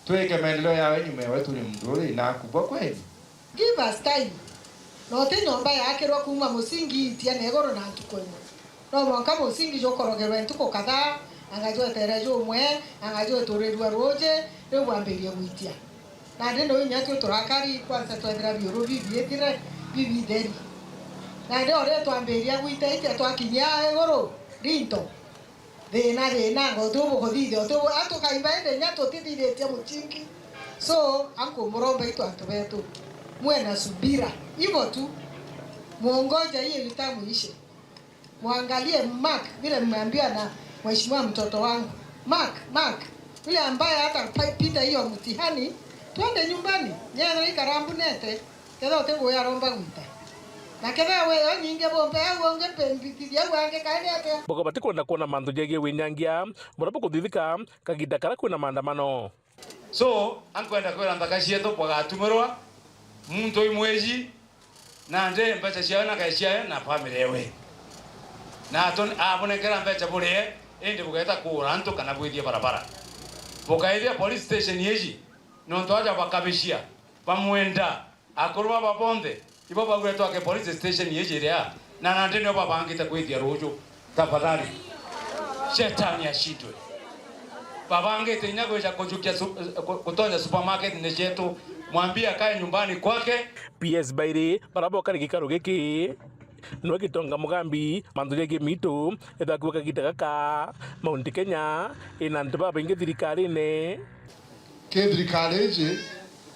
Twike maendeleo yawe nyuma yawe turi muntu uri na akubwa kweli. Give us time. Na uti nyomba yaakirwa kuuma musingi itia na iguru na ntuku imwe. No mwanka musingi jukorogerwe ntuku kadhaa, anga jwetere jumwe, anga jweturirua ruuji, riu bwambirie gwitia. Nandi nuu inya twi turakari, kwanza twethira biuru bibiithire, bibitheri. Nandi uria twambiria gwita itia twakinyia iguru, rinto. Thina, thina, anga uti ubukuthithia, uti ubu-, a tukaimba indi inya tutithithitie muchingi. So, ankumuromba itu antu betu. Muwe na subira. Hivyo tu. Muongoja hiyo itamu ishe. Mwangalie Mark, vile mmeambiwa na, Mheshimiwa mtoto wangu, Mark, Mark, yule ambaye hata pa-, pita hiyo mtihani, twende nyumbani. Nyethira ikara mbunete, kethira uti ngugi aromba gwita. Na kethira wiyo nyingi bumpe au ungi mpe mbitithia au angi kairi atia? Bogo batikwenda kwona mantu jegie winyangia, buria bukuthithika kagiita karia kwina maandamano. So, ankwenda kwira nthaka cietu bwagatumirwa muntu ui mwiji, nandi mbeca ciawe na kae ciawe na family ewe. Na atu-, abunenkera mbeca burie, indi bugeta kuura antu kana bwithie barabara. Bukaithia police station iji, nontu aja bakabishia, bamwenda, akuru baba bonthe, ibo baugire twake police station iji iria, na nandi nio babangite kwithia ruju. Tafadhali. Shetani ashindwe. Babangite inya gwija kujukia su-, ku-, gutonya supermarket ni cietu. Mwambie akae nyumbani kwake. P S Bairi, baria bokari gikaru giki, nwe Gitonga Mugambi, mantu jegie mitu, ethakua kagiita gaka, Mount Kenya, ina antu babaingi thirikarine. Ki thirikari iji,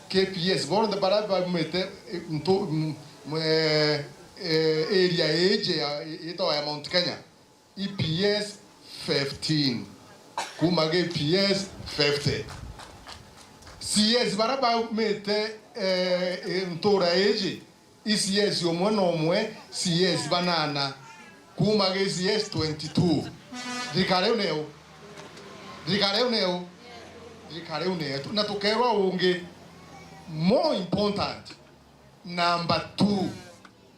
K P S, bonthe baria baumite, eh, ntu-, m-, m-, eh, eh, area iji ya, itagwa ya Mount Kenya, E P S fifteen, kuma K P S fifty. C S baria baumite, eh, eh, ntura iji, i C S umwe na umwe, C S banana, kuma gi C S twenty-two. Thirikari iu niu? Thirikari iu niu? Thirikari iu ni yetu. Na tukerwa ungi, more important, number two,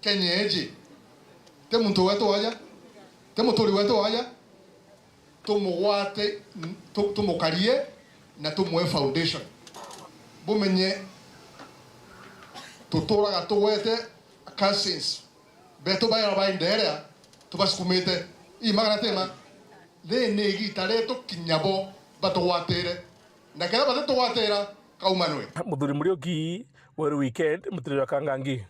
Kenya iji, ti muntu wetu waja, ti muturi wetu waja, tumugwate, tu-, tumukarie na tumwe foundation. Bumenye tuturaga tugwete cousins betu baria bainderea tubasukumite. Ii ma kana ti ma? Rii ni igiita rietu kinya bo batugwatire, na kethira batitugwatira, kaumanwe. Muthuri Muriuki, Weru Weekend, Mutiriri wa Kangangi.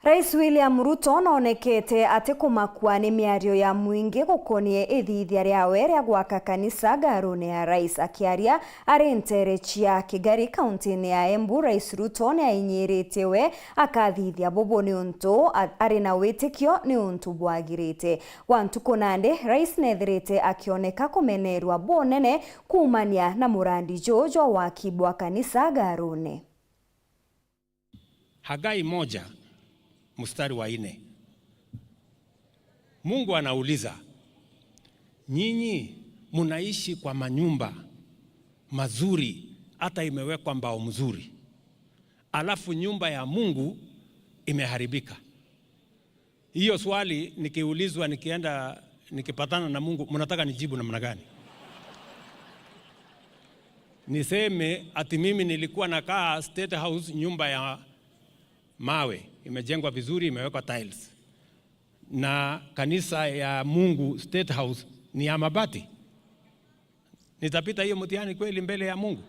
Rais William Ruto noonekete atikumakua ni miario ya mwingi gukonie ithithia riawe ria gwaka kanisa Ngaruni ya Rais. Akiaria ari nteere cia Kigari, kauntiine ya Embu, Rais Ruto niainyiritie we akathithia bubu niuntu a-, ari na witikio niuntu bwagirite. Gwa ntuku nandi, Rais neethirite akioneka kumeneerua bunene kuumania na murandi juu jwa waki bwa kanisa Ngaruni. Hagai moja mstari wa nne. Mungu anauliza, "Nyinyi mnaishi kwa manyumba mazuri, hata imewekwa mbao mzuri, alafu nyumba ya Mungu imeharibika." Hiyo swali nikiulizwa, nikienda, nikipatana na Mungu, mnataka nijibu namna gani? Niseme ati mimi nilikuwa nakaa State House, nyumba ya mawe, imejengwa vizuri, imewekwa tiles, na kanisa ya Mungu State House ni ya mabati? Nitapita hiyo mtihani kweli mbele ya Mungu?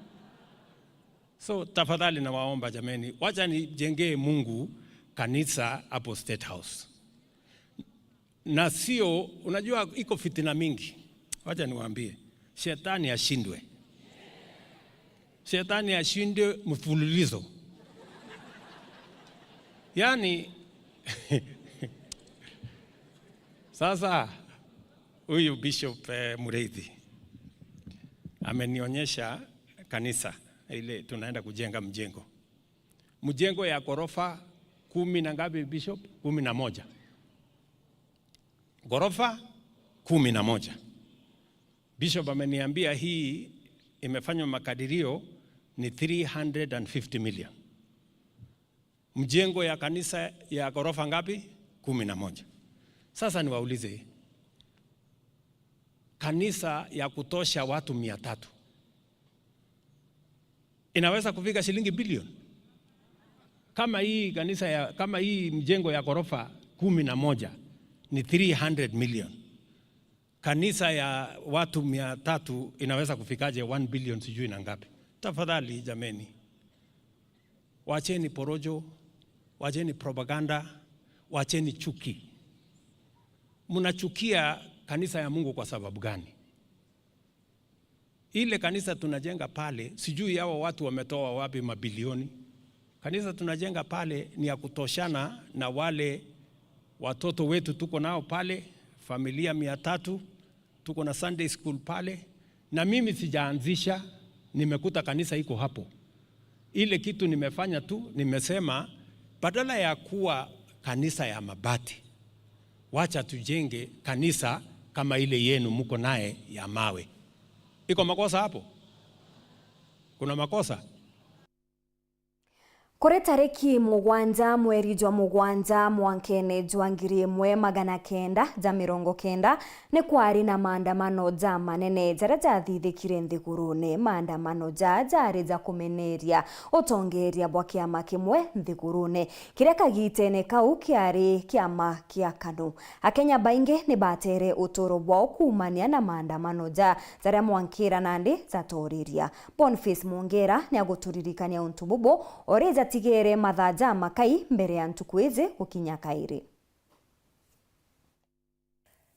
So, tafadhali nawaomba jameni, wacha nijengee Mungu kanisa hapo State House. Na sio, unajua iko fitina mingi. Wacha niwaambie, shetani ashindwe. Shetani ashindwe mfululizo. Yaani, sasa huyu Bishop, eh, Mureithi amenionyesha kanisa ile tunaenda kujenga mjengo. Mjengo ya ghorofa kumi na ngapi, Bishop? Kumi na moja. Ghorofa kumi na moja. Bishop ameniambia hii imefanywa makadirio ni three hundred and fifty million. Mjengo ya kanisa ya ghorofa ngapi? Kumi na moja. Sasa niwaulize, kanisa ya kutosha watu mia tatu inaweza kufika shilingi bilioni? Kama hii kanisa ya, kama hii mjengo ya ghorofa kumi na moja ni three hundred million, kanisa ya watu mia tatu inaweza kufikaje one billion sijui na ngapi? Tafadhali jameni, wacheni porojo, wacheni propaganda, wacheni chuki. Mnachukia kanisa ya Mungu kwa sababu gani? Ile kanisa tunajenga pale, sijui hawa watu wametoa wapi mabilioni. Kanisa tunajenga pale ni ya kutoshana na wale watoto wetu tuko nao pale, familia mia tatu, tuko na Sunday school pale, na mimi sijaanzisha, nimekuta kanisa iko hapo. Ile kitu nimefanya tu, nimesema, badala ya kuwa kanisa ya mabati, wacha tujenge kanisa kama ile yenu mko naye ya mawe. Iko makosa hapo? Kuna makosa? Kuri tariki mugwanja mweri jwa mugwanja mwankene jwa ngiri imwe magana kenda ja mirongo kenda, ni kwari na maandamano ja manene jaria jathithikire nthigurune. Maandamano ja jari ja kumeneria utongeria bwa kiama kimwe nthigurune, kiria kagitene kau kiari kiama kia KANU. Akenya baingi ni batere uturo bwao kuumania na maandamano ja jaria mwankira nandi jatoriria. Boniface Mwongera ni aguturirikania untu bubu, o ri jatigere mathaa jamakai mbere ya ntuku iji gukinya kairi.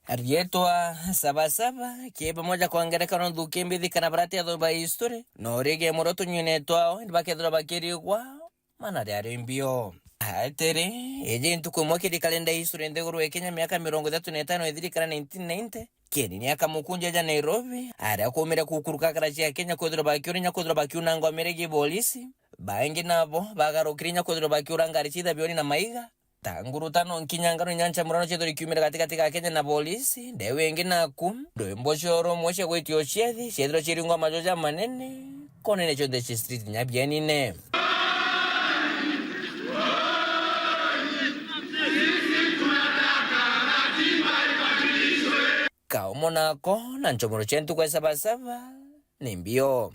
Riitwa Saba Saba, ki bamwe ja kwa ngerekano nthuki mbithi kana barati athomi ba history, no rigi muro tunyuine twao, ni bakethirwa bakirigwa mana riari mbio. Atiri, iji ntuku imwe kiri kalenda ya history nthiguru ya Kenya, miaka mirongo ithatu na itano ithirikana nineteen ninety, Kenini akamukunja ja Nairobi, aria akumire kukuruka kara cia Kenya kwithirwa bakiura inya kwithirwa bakiunangwa miregi i bolisi. Baingi nabo bagarukire inya kwithirwa bakiura ngari cia ithabioni na maiga. Ta nguru tano nkinya ngano inya nchamurano ciethirwe ikiumira gatigati ga Kenya na bolisi, ndeu ingi naku, ndwimbo cia urumwe cia gwitia uciathi ciethirwe ciringwa majo jamanene, konene cionthe cia street nya bienine. Kaumo nako na nchomoro cia ntuku ya Saba Saba ni mbio.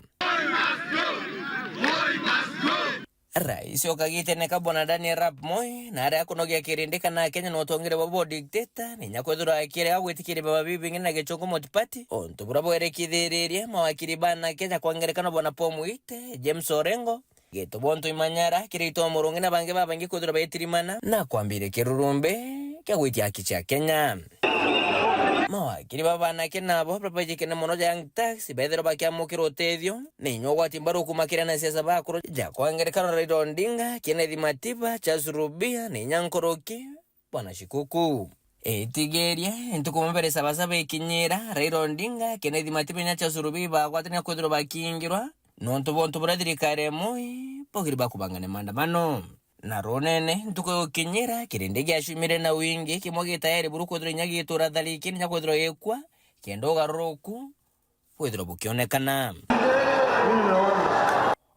Rais o kagitene ka Bwana Daniel Arap Moi, na aria akunogia kirindi kana Akenya na utongere bwa bo dictator, ni inya kwithirwa akirega gwitikiria baba bibingi na gichungu multiparty, untu buria bwerekithiririe mawakiri bana Kenya kwa ngerekano Bwana Paul Muite, James Orengo, Gitubo Ntui Manyara, Kirito Murungi na bangi babaingi kwithirwa baitirimana na kwambiria kirurumbi kia gwitia haki cia Kenya. Mawakiri ba banake nabo babaijikene mono ja Young Turks bethirwa bakiamukira utethio ni inya ugwati mbaru kuuma kiri anasiasa bakuru ja kwa ngerekano Raila Odinga, Kenneth Matiba, Charles Rubia, ni inya nkuruki Bwana Shikuku. Itigeria, ntuku mwe mbere Saba Saba ikinyira, Raila Odinga, Kenneth Matiba na Charles Rubia bagwatania kwithirwa bakiingirwa nontu bwa untu buria thirikari ya Moi baugire bakubangania maandamano. Na runene, ntuku igukinyira, kirindi giacumire na wingi, kimwe gi tayari buru kwithirwa inya gitura thariki, inya kwithirwa gikua, kenda ugaruruku bwithirwa bukionekana.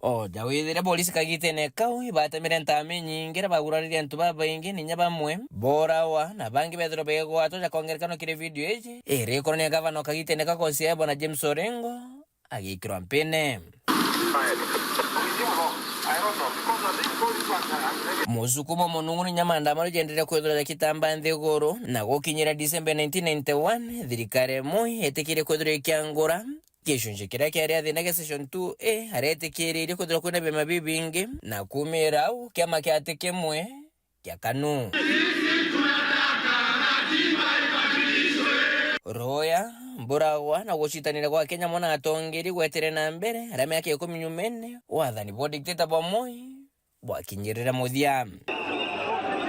O ja withire, polisi kagitene kau ibatemire ntami nyingi iria baguraririe antu babaingi, na inya bamwe borawa, na bangi bethirwa begwatwa ja kwa ngerekano kiri video iji iri ikurania gavana o kagitene ka Gusii Bwana James Orengo agikirwa mpine. Musukumo munungu ni inya maandamano jaenderea kwithirwa jakitamba nthiguru, na gukinyira December nineteen ninety-one, thirikari ya Moi yetikirie kwithirwa ikiangura gicunci kiria kiari a thina gia Section two A, aria etikiririe kwithirwa kwina biama bibingi, na kuumira au, kiama kia ati kimwe kia KANU. Ruya, mburagwa na gucitanira gwa Kenya mwana atongeri gwetere na mbere, aria miaka ikumi nyumene, wathani bwa dictator bwa Moi bwakinyirire muthia.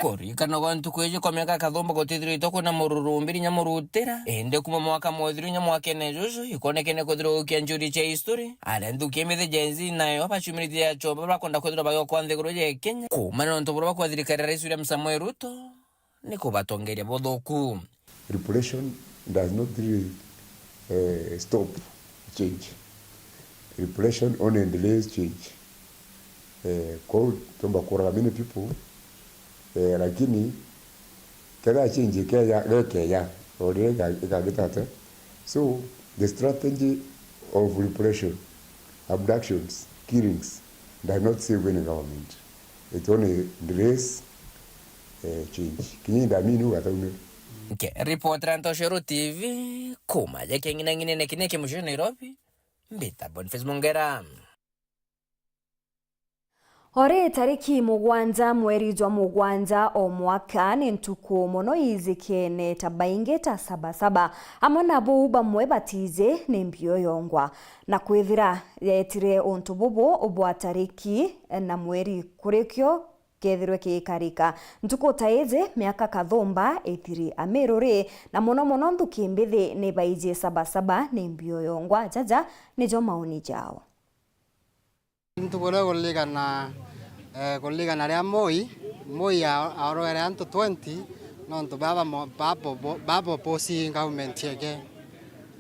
Kuririkana gwa ntuku iji kwa miaka kathumba gutithiritwe kwina mururumbi inya murutira, indi kuma mwaka muthiru inya mwakene juju, ikonekene kwithirwa gukia njuri cia history, aria nthuki imithi Gen Z nayo bacumiritie ya chomba bakwenda kwithirwa bagiokoa nthiguru ya Kenya, kuumana na untu buria bakwa thirikari ya Rais William Samoei Ruto ni kubatongeria buthuku. Repression does not really, eh, stop change. Repression only delays change. Eh, kwou tumba kuraga many people, eh, lakini kethira change ikeya, gekeya, o riria ika-, ikagita atia? So, the strategy of repression, abductions, killings, does not save any government. It only delays, eh, change. Kinya indamini ugataumira. Nke ripotera Ntoshero T V, kuma ja keng'inang'inene kinya kimucio Nairobi, mbita Boniface Mongera. Ori tariki mugwanja mweri jwa mugwanja o mwaka ni ntuku mono ijikene ta baingi ta Saba Saba. Amwe na buu bamwe batiji ni mbio yongwa. Na kwithira yeetire untu bubu bwa tariki na mweri kurikio gethirwe kiikarika. Ntuku ta iji, miaka kathumba ithiri Amiru ri, na mono mono nthuki mbithi ni baiji Saba Saba ni mbio yongwa. Jaja nijo maoni jao. Ntuku iria kuririkana, eh, kuririkana ria Moi, Moi a-, aorwere antu twenty, nontu baba mo-, baba bo-, baba opposing government yake.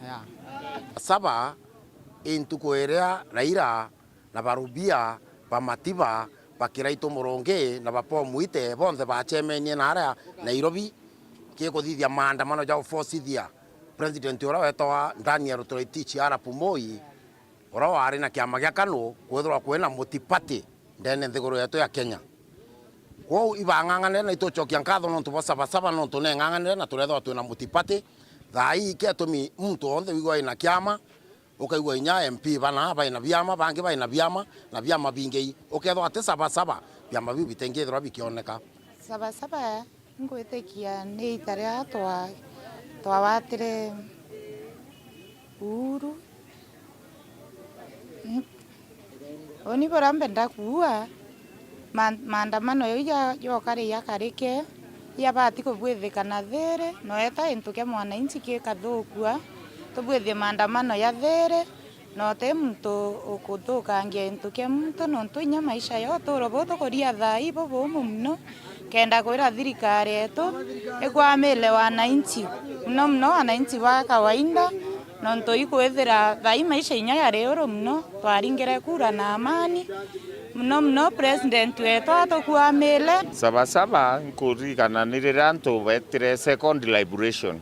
Yeah. Saba i ntuku iria Raila na Barubia ba Matiba ba Kiraitu Murungi na ba Paul Muite bonthe baacemenie naaria Nairobi, kikuthithia maandamano ja uforcithia president uria wetagwa Daniel Toroitich arap Moi, uria wari na kiama gia KANU, kwithirwa kwina multi-party ndene nthiguru yetu ya Kenya. Kwou ibang'ang'anire na itucokia nkatho nontu bwa Saba Saba, nontu neng'ang'anire na turethirwa twina multi-party. Thaa ii iketumi muntu wonthe wigua ina kiama, ukaigua inya M P bana baina biama, bangi baina biama, na biama bingi. Ukethirwa ati Saba Saba, biama biu bitingithirwa bikioneka. Saba Saba Ingwitikia ni ita riria twa-, twawatire Uhuru. Mm. Uni buria mbenda kuuga, ma-, maandamano jau ja-, jokari jakarike, jabati kubwithika na thiiri, noeta gintu kia mwananchi gikathukua, tubwithie maandamano ja thiiri. Na uti muntu ukuthukangia gintu kia muntu, nontu inya maisha ya uturo buu tukuria thaa ii bubumu mono, kenda kwira thirikari yetu ikwamile wananchi, mono mono wananchi ba kawaida, nontu ikwithira thaa ii maisha inya yari uru mono, twaringire kura na amani, mono mono president wetu atukwamile. Saba Saba, nkuririkana ni riria antu betire second liberation.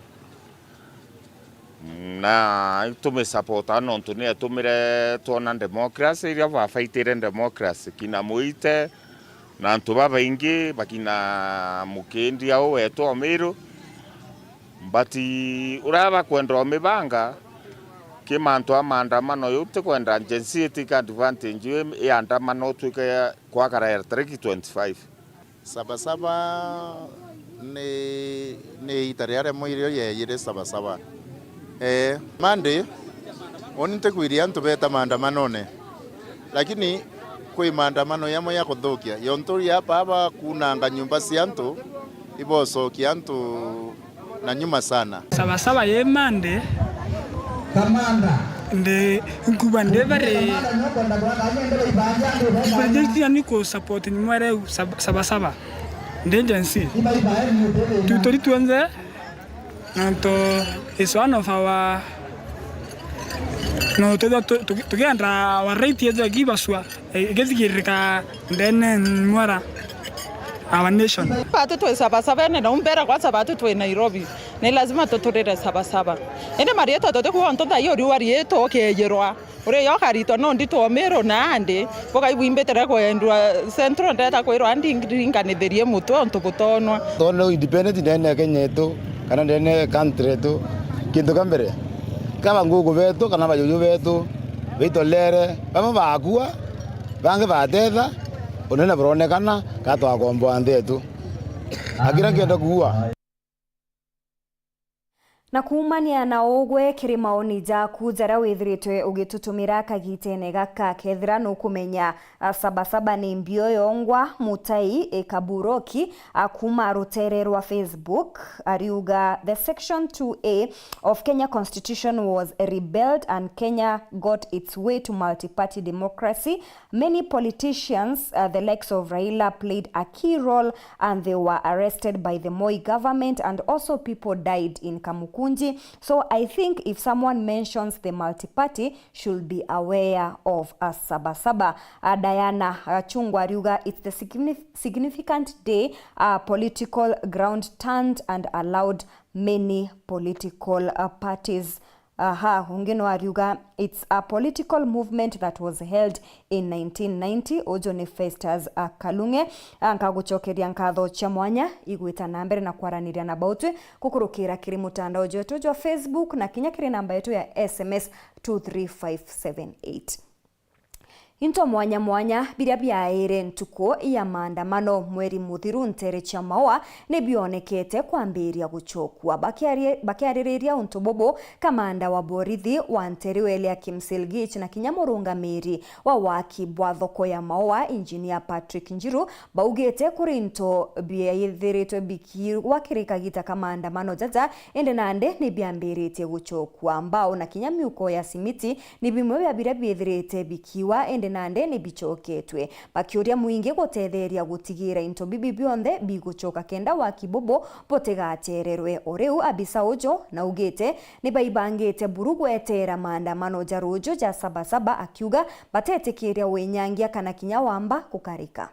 Na tumisapota nontu ni etumire twona democracy, iria bafaitire democracy, kina Muite na antu babaingi, bakina Mukindi au wetu Omiru. But uria bakwenda umibanga ki mantu a maandamano, yu tikwenda Gen Z itike advantage yu iandamano twike kwakara ya tariki twenty-five. Saba Saba ni, ni ita riria rimwe irio yeyire Saba Saba. Ee, Monday, uni ntikwiria antu beta maandamanone, lakini kwi maandamano yamwe ya kuthukia, yontu ya baba kunanga nyumba cia antu, ibocokia antu na nyuma sana. Saba Saba yi Monday. Kamanda. Ndi, nkuba ndi bari. Kamanda, nyokwenda kwaka nyende baibanja andu beba. Nkuba ndi cia ni ku support nyuma riu Saba, Saba Saba. Ndi Gen Z. Ibaibae ni utebe. Tu turi tuonze. Nontu is one of our, no, tu, tu, tu, tukienda our right yetu ya kibasua. Igithigirika ndene mwara our nation. Batu twi Saba Sabene na umbera kwa Saba tu twi Nairobi. Ni lazima tuturire Saba Saba. Indi marietwa tuti kuwa ntu thayo riwa rietu ukeyirwa. Uri yo karitwa no nditwa Omiru na andi. Bukaigua imbitire kwendwa Central ndeta kwirwa andi ndinganithirie mutwe untu butonwa. Tondu independent ndene ya Kenya yetu, kana ndene country yetu, kintu kia mbere, kaba nguku betu kana bajuju betu, baitolere, bamwe bakua, bangi batetha, unene buronekana, ka twakomboa nthi yetu. Akira nkienda kuua. Na kuumania na ugwe kiri maoni jaku jaria withiritwe ugitutumira kagitene gaka, kethira nukumenya, a, Saba Saba ni mbio yongwa, Mutai, e, Kaburoki, a, kuuma rutere rwa Facebook, ariuga, the section two A of Kenya Constitution was repealed and Kenya got its way to multi-party democracy. Many politicians, uh, the likes of Raila, played a key role and they were arrested by the Moi government, and also people died in Kamukunji. So I think if someone mentions the multi-party, should be aware of a Saba Saba. Uh, Diana, uh, Chungwa ariuga, it's the signif-, significant day, uh, political ground turned and allowed many political, uh, parties. Aha, ungi no ariuga, it's a political movement that was held in nineteen ninety. Uju ni Festus, uh, Kalunge. Ah, nkagucokeria nkatho cia mwanya igwita na mbere na kwaraniria na bautwi kukurukira kiri mutandao jwetu jwa Facebook na kinya kiri namba yetu ya S M S two three five seven eight. Into mwanya mwanya biria biaire ntuku ya maandamano mweri muthiru nteere cia Maua ni bionekete kwambiria gucokua. Bakiari-, bakiaririria untu bubu, kamanda wa borithi wa nteere Eliakim Silgich na kinya murungamiri wa waki bwa thoko ya Maua, Engineer Patrick Njiru, baugite kuri into biethiritwe bikiigwa kiri kagita ka maandamano jaja, indi nandi ni biambiritie gucokua. Mbao na kinya miuko ya simiti ni bimwe bia biria biithirite bikiwa, indi nandi ni bicoketwe, bakiuria mwingi gutetheria gutigira into bibi bionthe bigucoka kenda waki bubu butigatererwe. O riu abisa uju naugite ni baibangite buru gweteera maandamano ja ruju ja Sabasaba, akiuga batetikiria winyangia kana kinya wamba gukarika.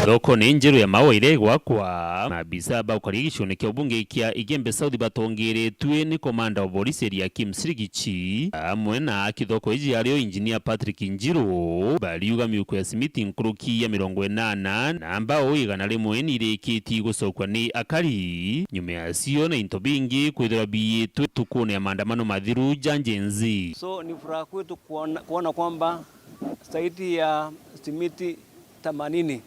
Thoko ni njeru ya Maua iria igwakwa. Maabisa ba ukaria gicione kia ubunge kia Igembe South batongeretue ni komanda wa borisi Eliakim Sirigichi, amwe na aki thoko iji ario Engineer Patrick Njiru, bariuga miuko ya simiti nkuruki ya mirongo inana na mbao igana rimwe ni irikitie gucokua ni akari, nyuma ya cio na into bingi kwithirwa biitwe tukune ya maandamano mathiru ja Gen Z. So, ni furaha kwetu kuona, kuona kwamba zaidi ya simiti themanini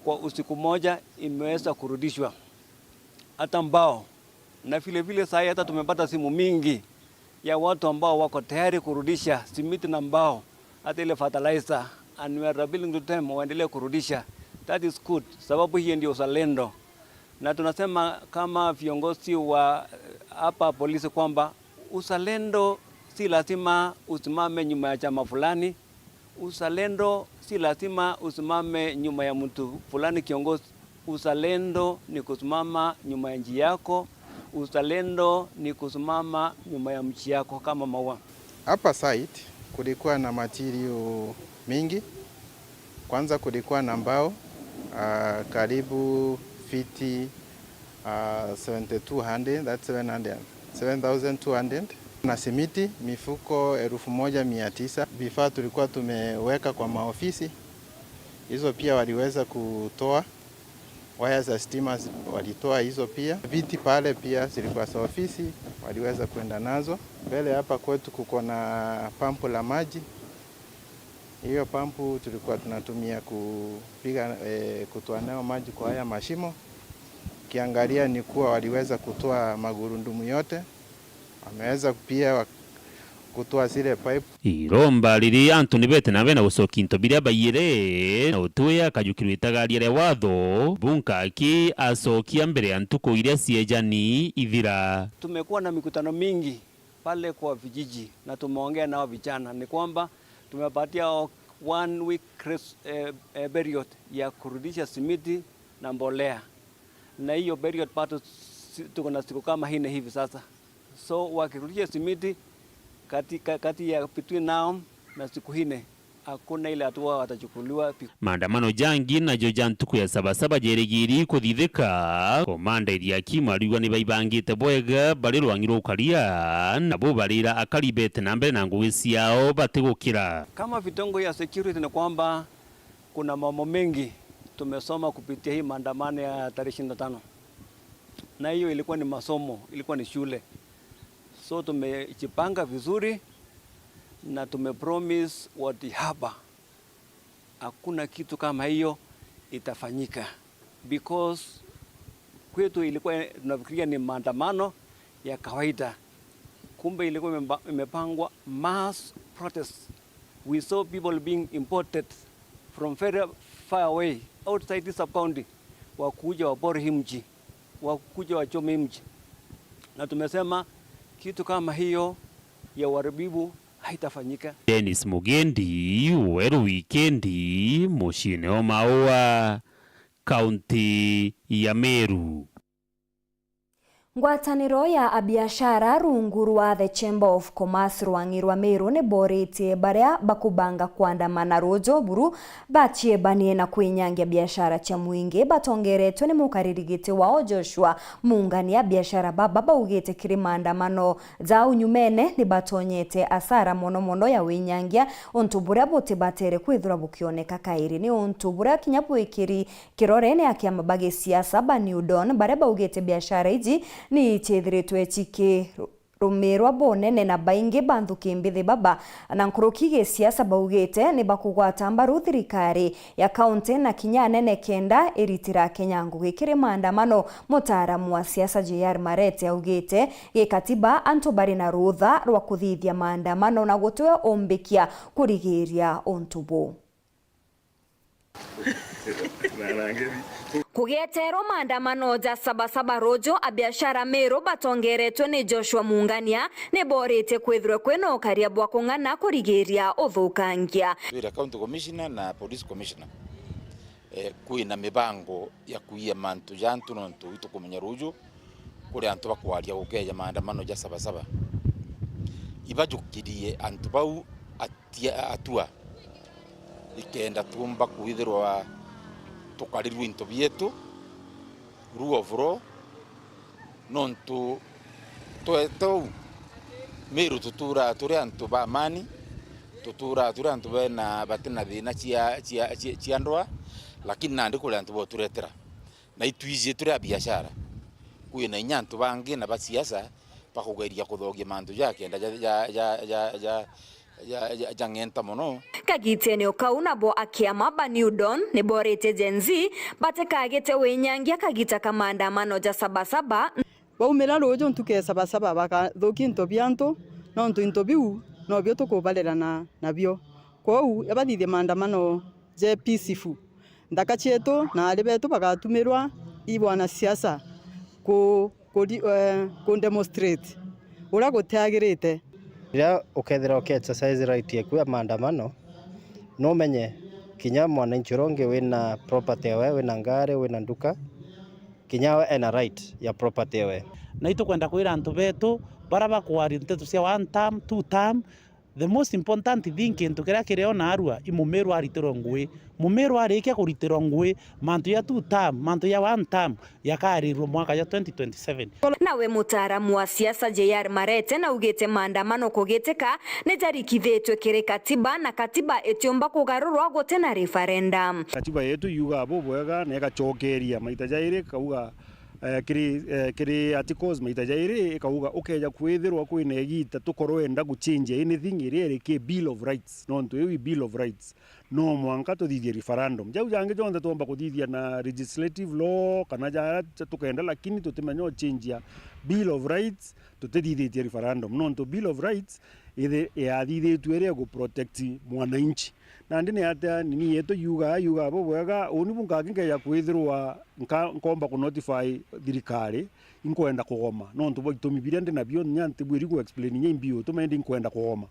kwa usiku moja imeweza kurudishwa. Hata mbao. Na vile vile saa hii hata tumepata simu mingi ya watu ambao wako tayari kurudisha simiti na mbao, hata ile fertilizer, and we are appealing to them waendelee kurudisha. That is good, sababu hiyo ndio uzalendo. Na tunasema kama viongozi wa, eh, hapa polisi kwamba uzalendo si lazima usimame nyuma ya chama fulani. Uzalendo si lazima usimame nyuma ya mtu fulani kiongozi. Uzalendo ni kusimama nyuma ya nchi yako. Uzalendo ni kusimama nyuma ya mji yako kama Maua. Hapa site kulikuwa na material mingi. Kwanza kulikuwa na mbao, ah, karibu fiti, ah, seventy-two hundred, that's seven hundred, seven thousand two hundred. Na simiti, mifuko elfu moja mia tisa. Vifaa tulikuwa tumeweka kwa maofisi, hizo pia waliweza kutoa. Waya za stima zi-, walitoa hizo pia. Viti pale pia zilikuwa za ofisi, waliweza kwenda nazo. Mbele hapa kwetu kuko na pampu la maji. Hiyo pampu tulikuwa tunatumia kupiga, eh, kutoa nayo maji kwa haya mashimo. Ukiangalia ni kuwa waliweza kutoa magurudumu yote. Wameweza pia wa-, kutoa zile pipe. Iromba riri antu ni bete na bena gucokia into biria baiyire, na utwe akajukirwa itagaria ria watho, bunka aki acokia mbere ya ntuku iria ciejani ithira. Tumekuwa na mikutano mingi pale kwa vijiji na tumeongea nao vijana, ni kwamba tumepatia o-, one week grace, eh, eh, period ya kurudisha simiti na mbolea, na hiyo period bado si-, tuko na siku kama nne hivi sasa. So wakirudisha simiti kati, ka-, kati ya between now na siku nne, hakuna ile hatua watachukuliwa. Maandamano jangi najo ja ntuku ya Sabasaba jerigiri kuthithika. Komanda Eliakim ariuga ni baibangite bwega bari rwang'i rwa ukaria, nabo barira akari bete na mbere na ngugi ciao batigukira. Kama vitengo ya security ni kwamba kuna mambo mengi tumesoma kupitia hii maandamano ya tarehe ishirini na tano. Na hiyo ilikuwa ni masomo, ilikuwa ni shule. So tumejipanga vizuri na tumepromise watu hapa hakuna kitu kama hiyo itafanyika. Because kwetu ilikuwa tunafikiria ni maandamano ya kawaida. Kumbe ilikuwa imeba-, imepangwa mass protest. We saw people being imported from very far away, outside this sub-county, wakuja wapore hii mji, wakuja wachome hii mji. Na tumesema kitu kama hiyo ya uharibifu haitafanyika. Dennis Mugendi, Weru Wikendi, muciine o Maua, kaunti ya Meru. Ngwataniro ya abiashara rungu rwa The Chamber of Commerce rwang'i rwa Meru ni boritie baria bakubanga kwandamana ruju buru baciebanie na kwinyangia biashara cia mwingi. Batongeretwe ni mukariri giti wao Joshua Mungania, biashara baba baugite kiri maandamano jau nyumene ni batonyete asara mono mono ya winyangia, untu buria butibatere kwithirwa bukioneka kairi. Ni untu buria kinya bwikiri kirorene a kiama ba gisiasa ba New Dawn, baria baugite biashara iji ni iciithiritwe ciki-, rumirwa bunene na baingi ba nthuki mbithi baba na nkuruki gisiasa baugite ni bakugwata mbaru thirikari ya kaunti na kinya anene kenda iritira Kenya ngugi kiri maandamano. Mutaaramu wa siasa J R Marete augite gikatiba antu bari na rutha rwa kuthithia maandamano na gutwe umbikia kurigiria untu buu. Kugieterwa maandamano ja Sabasaba ruju, abiashara Meru batongeretwe ni Joshua Mungania ni boritie kwithirwe kwina ukaria bwa kung'ana kurigiria uthukangia. Twira County Commissioner na Police Commissioner, eh, kwina mibango ya kuia mantu ja antu, nontu itukumenya ruju kuri antu bakwaria gukeja maandamano ja Sabasaba. Ibajukirie antu bau atia-, atua, ikenda tuumba kwithirwa tukarirua into bietu, rule of law, nontu twete uu Meru tuturaa turi antu ba amani, tuturaa turi antu bena, batina thina cia, cia, cia, cia ndwaa, lakini nandi kuri antu boturetera. Na itwiji turi a biashara, kwina inya antu bangi na ba siasa bakugeria kuthogia mantu ja kenda ja, ja, ja, ja, ja, ja, ja, ja ng'enta mono. Kagitene o kau, nabo akiama ba New Dawn ni boritie Gen Z batikagite winyangia kagita ka maandamano ja Sabasaba. Baumira ruju ntuku ya Sabasaba bakathukia into bia antu, nontu into biu nobio tukubarerana nabio. Kwou, ibathithie maandamano je peaceful. Nthaka cietu na aari betu bagatumirwa i bwanasiasa ku, ku, eh, ku demonstrate uria gutiagirite. Riria ukethira uki exercise right yaku ya maandamano, numenye kinya mwananchi uria ungi wina property yawe, wina ngari, wina nduka, kinya we ena right ya property yawe. Na itukwenda kwira antu betu baria bakwaria nteto cia one term, two term, the most important thing, kintu kiria kiri o naarua, i Mumiru aritirwe ngui. Mumiru arikia kuritirwa ngui, mantu ya two term, mantu ya one term yakaririrwa mwaka ya twenty twenty-seven. Nawe mutaaramu wa siasa J R Marete naugite maandamano kugitika ni jarikithitwe kiri katiba, na katiba itiumba kugarurwa guti na referendum. Katiba yetu yugaa bubwega na igacokeria maita jairi, ikauga eh, kiri, eh, kiri articles maita jairi, ikauga ukeja kwithirwa kwina igita tukorwenda guchange anything iria iri ki Bill of Rights, nontu iu i Bill of Rights, no mwanka tuthithie referendum. Jau jangi jonthe twomba kuthithia na legislative law kana jaria tukenda, lakini tutimenya uchangia Bill of Rights tutithithitie referendum, nontu Bill of Rights ithi yathithitue iria igu protect mwananchi. Nandi ni atia nini yetu yugaa, yugaa bubwega, uni bu nkaki nkeja kwithirwa nka-, nkomba ku notify thirikari, inkwenda kugoma, nontu bwa itumi biria ndi nabio, nya ntibwiri ku explain nya imbi utuma, indi inkwenda kugoma.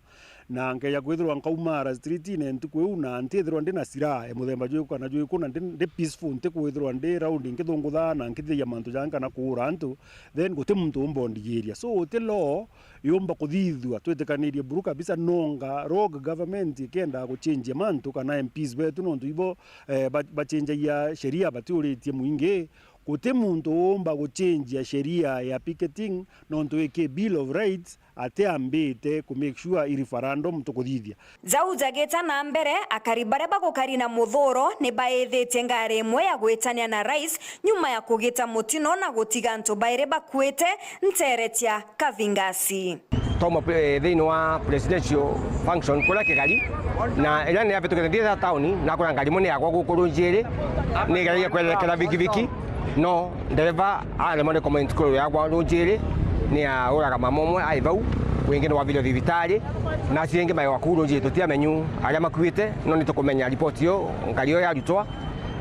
Na nkeja kwithirwa nkaumara street-ine ntuku iu, na ntithirwa ndi na silaha ya muthemba jwiku kana jwiku, na ndi, ndi peaceful, ntikwithirwa ndi round nkithungutha na nkithithia mantu jangi kana kuura antu, then guti muntu umba undigiria. So, uti law yumba kuthithua twitikanirie buru kabisa, nonga rogue government ikiendaa guchangia mantu kana M Ps betu, nontu ibo, eh, ba-, bachanjagia sheria batiuritie mwingi. Guti muntu uumba guchangia sheria ya picketing, nontu iki Bill of Rights atiambite ku make sure i referendum tukuthithia. Jau jagita na mbere, akari baria bagukari na muthuro ni baithitie ngari imwe ya gwitania na rais nyuma ya kugita mutino na gutiga antu bairi bakuite ntere cia Kavingasi. Twauma, eh, thiini wa presidential function kuria Kigari, na iria niavitukite nthiite tauni, nakora ngari imwe ni yakwa guku Runjiri, ni igeragia kwerekera bikibiki, no ndereva aremwa ni comment crew yakwa Runjiri, ni auraga mama umwe ai vau, wingi ni wavire thibitari, na acio ingi mai wa kuu Runjiri tutiamenyu aria makuite, no ni tukumenya ripoti iyo, ngari iyo yarutwa,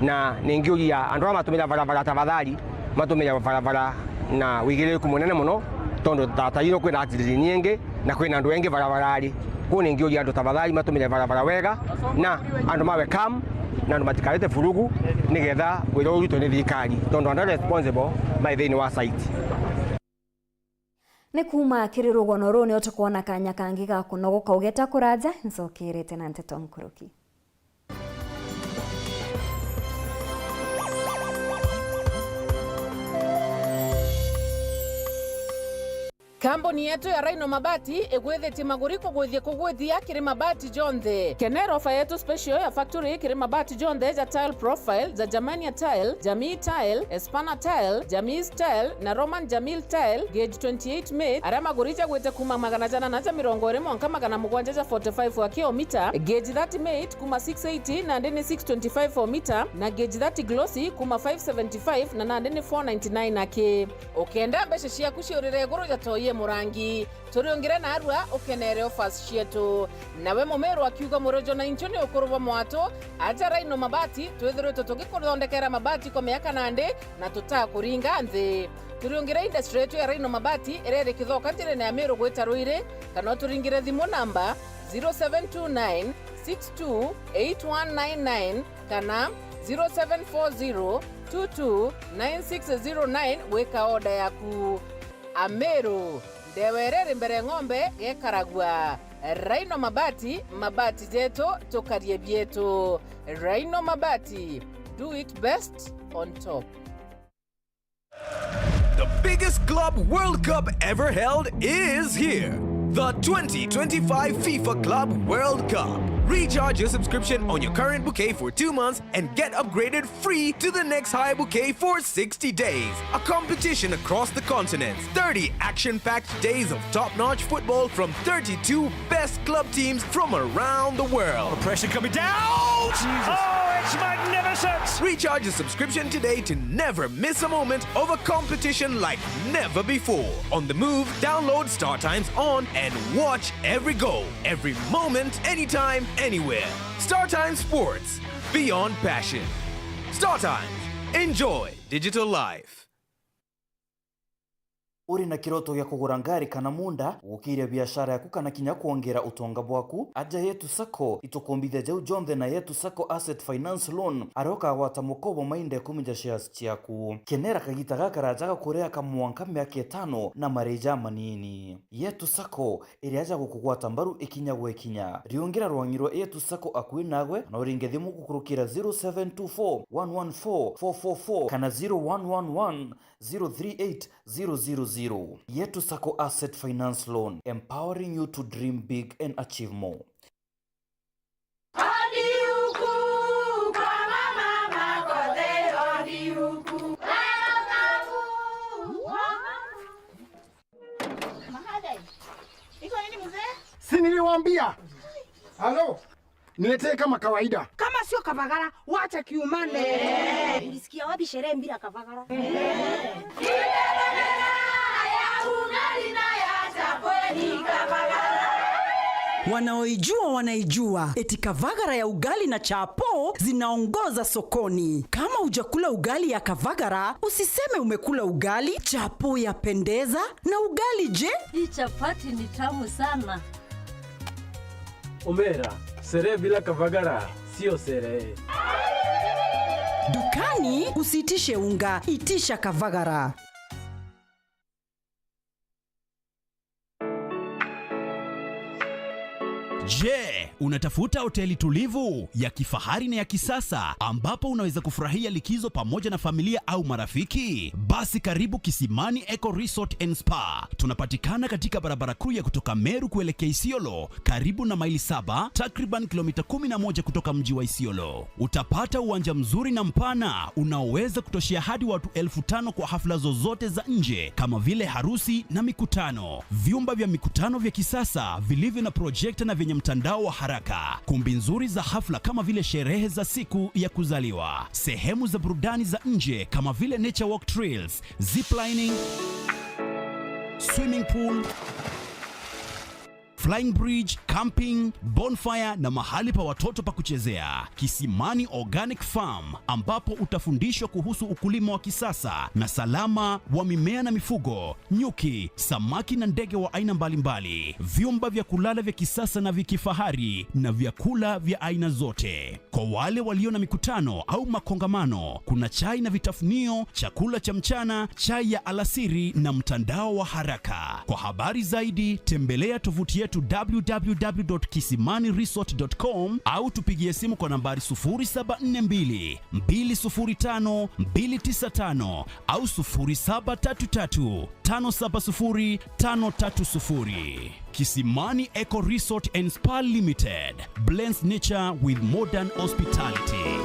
na ningiuria andu aria matumira barabara tafadhali, matumire barabara na wigiririku munene muno, tondu tata ino kwina accident nyingi na kwina andu engi barabarari. Kwou ningiuria andu tafadhali matumire barabara wega na andu mawe calm na andu matikarete furugu nigetha wira urutwe ni thirikari, tondu andu aria responsible mai thiini wa site. Ni kuuma kiri rugono ruu nio tukwona kanya kangi ga kunogoka ugeta kuraja, ncokerete na nteto nkuruki. Kambuni yetu ya Rhino Mabati igwithitie maguri kugwithia kugwithia kiri mabati jonthe. Kenera ofa yetu special ya factory kiri mabati jonthe ja tile profile, ja Germania tile, Jamii tile, Espana tile, Jamii tile na Roman Jamil tile, gauge twenty-eight mate, aria maguri jagwite kuma magana jana na ja mirongo iri mwanka magana mugwanja ja forty-five wa kilomita, gauge thirty mate kuma six eighty nandi ni six twenty-five o mita, na gauge thirty glossy kuma five seventy-five na nandi ni four ninety-nine aki. Ukenda mbeca ciaku ciurire iguru ja toi e murangi, turiungire narua ukenere offers cietu. Nawe Mumiru akiuga, murojo na inchu ni ukuru bwa mwatu, aja Rhino Mabati, twithiritwe tugikuthondekera mabati kwa miaka nandi na tutakuringa nthi. Turiungire industry yetu ya Rhino Mabati iria iri Kithoka njirene ya Miru gwita Ruiri, kana uturingire thimu namba zero seven two nine six two eight one nine nine kana zero seven four zero two two nine six zero nine gwika order yaku. Ameru, ndewa iria iri mbere ng'ombe gekaragua. Rhino Mabati, mabati jetu, tukarie bietu. Rhino Mabati, do it best on top. The biggest Club World Cup ever held is here. The twenty twenty-five FIFA Club World Cup. Recharge your subscription on your current bouquet for two months and get upgraded free to the next high bouquet for sixty days. A competition across the continent, thirty action-packed days of top-notch football from thirty-two best club teams from around the world. Pressure coming down! Jesus. Oh, it's magnificent! Recharge your subscription today to never miss a moment of a competition like never before. On the move, download Star Times On and watch every goal, every moment, anytime, anywhere. Star Times Sports, beyond passion. Star Times, enjoy digital life. Uri na kiroto gia kugura ngari kana munda, gukiria biashara yaku kana kinya kwongera utonga bwaku? Aja Yetu Sacco, itukumbithia jau jonthe na Yetu Sacco Asset Finance Loan, aria ukagwata mukobo mainda ikumi ja shares ciaku. Kenera kagita gakaraja ga kuria ka mwanka miaka itano na marii jamanini. Yetu Sacco iri aja gukugwata mbaru ikinya gwa ikinya. Riungira rwangi rwa Yetu Sacco akui nagwe, na uringe thimu gukurukira zero seven two four one one four four four four kana zero one one one zero three eight zero zero zero. Yetu Sacco Asset Finance Loan, empowering you to dream big and achieve more. Si niliwaambia? Halo? Niletee kama kawaida. Kama sio kavagara, wacha kiumane. Ulisikia wapi sherehe bila kavagara? Wanaoijua wanaijua, eti kavagara ya ugali na chapo zinaongoza sokoni. Kama hujakula ugali ya kavagara, usiseme umekula ugali. Chapo yapendeza, na ugali je? Hii chapati ni tamu sana. Omera, sherehe bila kavagara sio sherehe. Dukani usiitishe unga, itisha kavagara. Je, unatafuta hoteli tulivu, ya kifahari na ya kisasa ambapo unaweza kufurahia likizo pamoja na familia au marafiki? Basi karibu Kisimani Eco Resort and Spa. Tunapatikana katika barabara kuu ya kutoka Meru kuelekea Isiolo, karibu na Maili Saba, takriban kilomita kumi na moja kutoka mji wa Isiolo. Utapata uwanja mzuri na mpana unaoweza kutoshea hadi watu elfu tano kwa hafla zozote za nje kama vile harusi na mikutano. Vyumba vya mikutano vya kisasa vilivyo na projekta na vyenye mtandao wa haraka. Kumbi nzuri za hafla kama vile sherehe za siku ya kuzaliwa. Sehemu za burudani za nje kama vile nature walk trails, ziplining, swimming pool, flying bridge, camping, bonfire na mahali pa watoto pa kuchezea. Kisimani Organic Farm, ambapo utafundishwa kuhusu ukulima wa kisasa na salama wa mimea na mifugo, nyuki, samaki na ndege wa aina mbalimbali, vyumba vya kulala vya kisasa na vya kifahari na vyakula vya aina zote. Kwa wale walio na mikutano au makongamano, kuna chai na vitafunio, chakula cha mchana, chai ya alasiri na mtandao wa haraka. Kwa habari zaidi, tembelea tovuti yetu to w w w dot kisimani resort dot com au tupigie simu kwa nambari sufuri saba nne mbili, mbili sufuri tano, mbili tisa tano au sufuri saba tatu tatu, tano saba sufuri, tano tatu sufuri. Kisimani Eco Resort and Spa Limited blends nature with modern hospitality.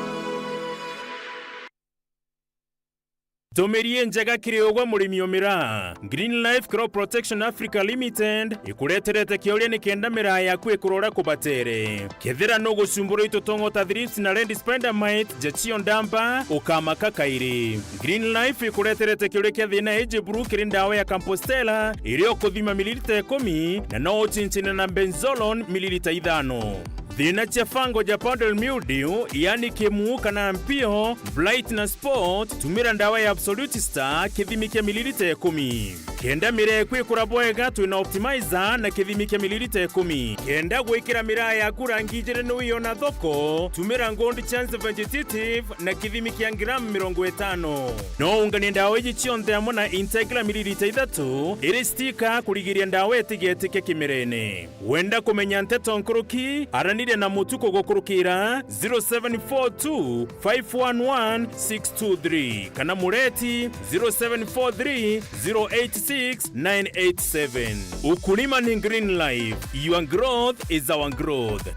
Ntumiri injega kiri ugwe murimi o miraa. Green Life Crop Protection Africa Limited ikureterete kiuria nikenda miraa yaku ikurora kubatere. Kethira nugucumbura itutongo ta thrips na red spider mite, ja cio ndamba, ukamaka kairi. Green Life ikureterete kiuria kia thina iji buru kiri ndawa ya Campostella, iria ukuthima mililita ikumi, na no ucinchine na Benzolone mililita ithano. Thina cia fungal ja powdery mildew, yani kimu kana mpio, blight na spot, tumira ndawa ya Absolute Star kithimi kia mililita ikumi. Kenda miraa yaku ikura bwega, twina Optimizer na kithimi kia mililita ikumi. Kenda gwikira miraa yaku rangi ijiri ni wiona thoko, tumira Gold Chance Vegetative na kithimi kia ngramu mirongo itano. No unganie ndawa iji cionthe amwe na Integra mililita ithatu iri stika kurigiria ndawa itigetike kimirene. Wenda kumenya nteto nkuruki? Araniria na Mutuku gukurukira zero seven four two, five one one, six two three kana Mureti zero seven four three, zero eight six, nine eight seven. Ukulima ni Green Life. Your growth is our growth.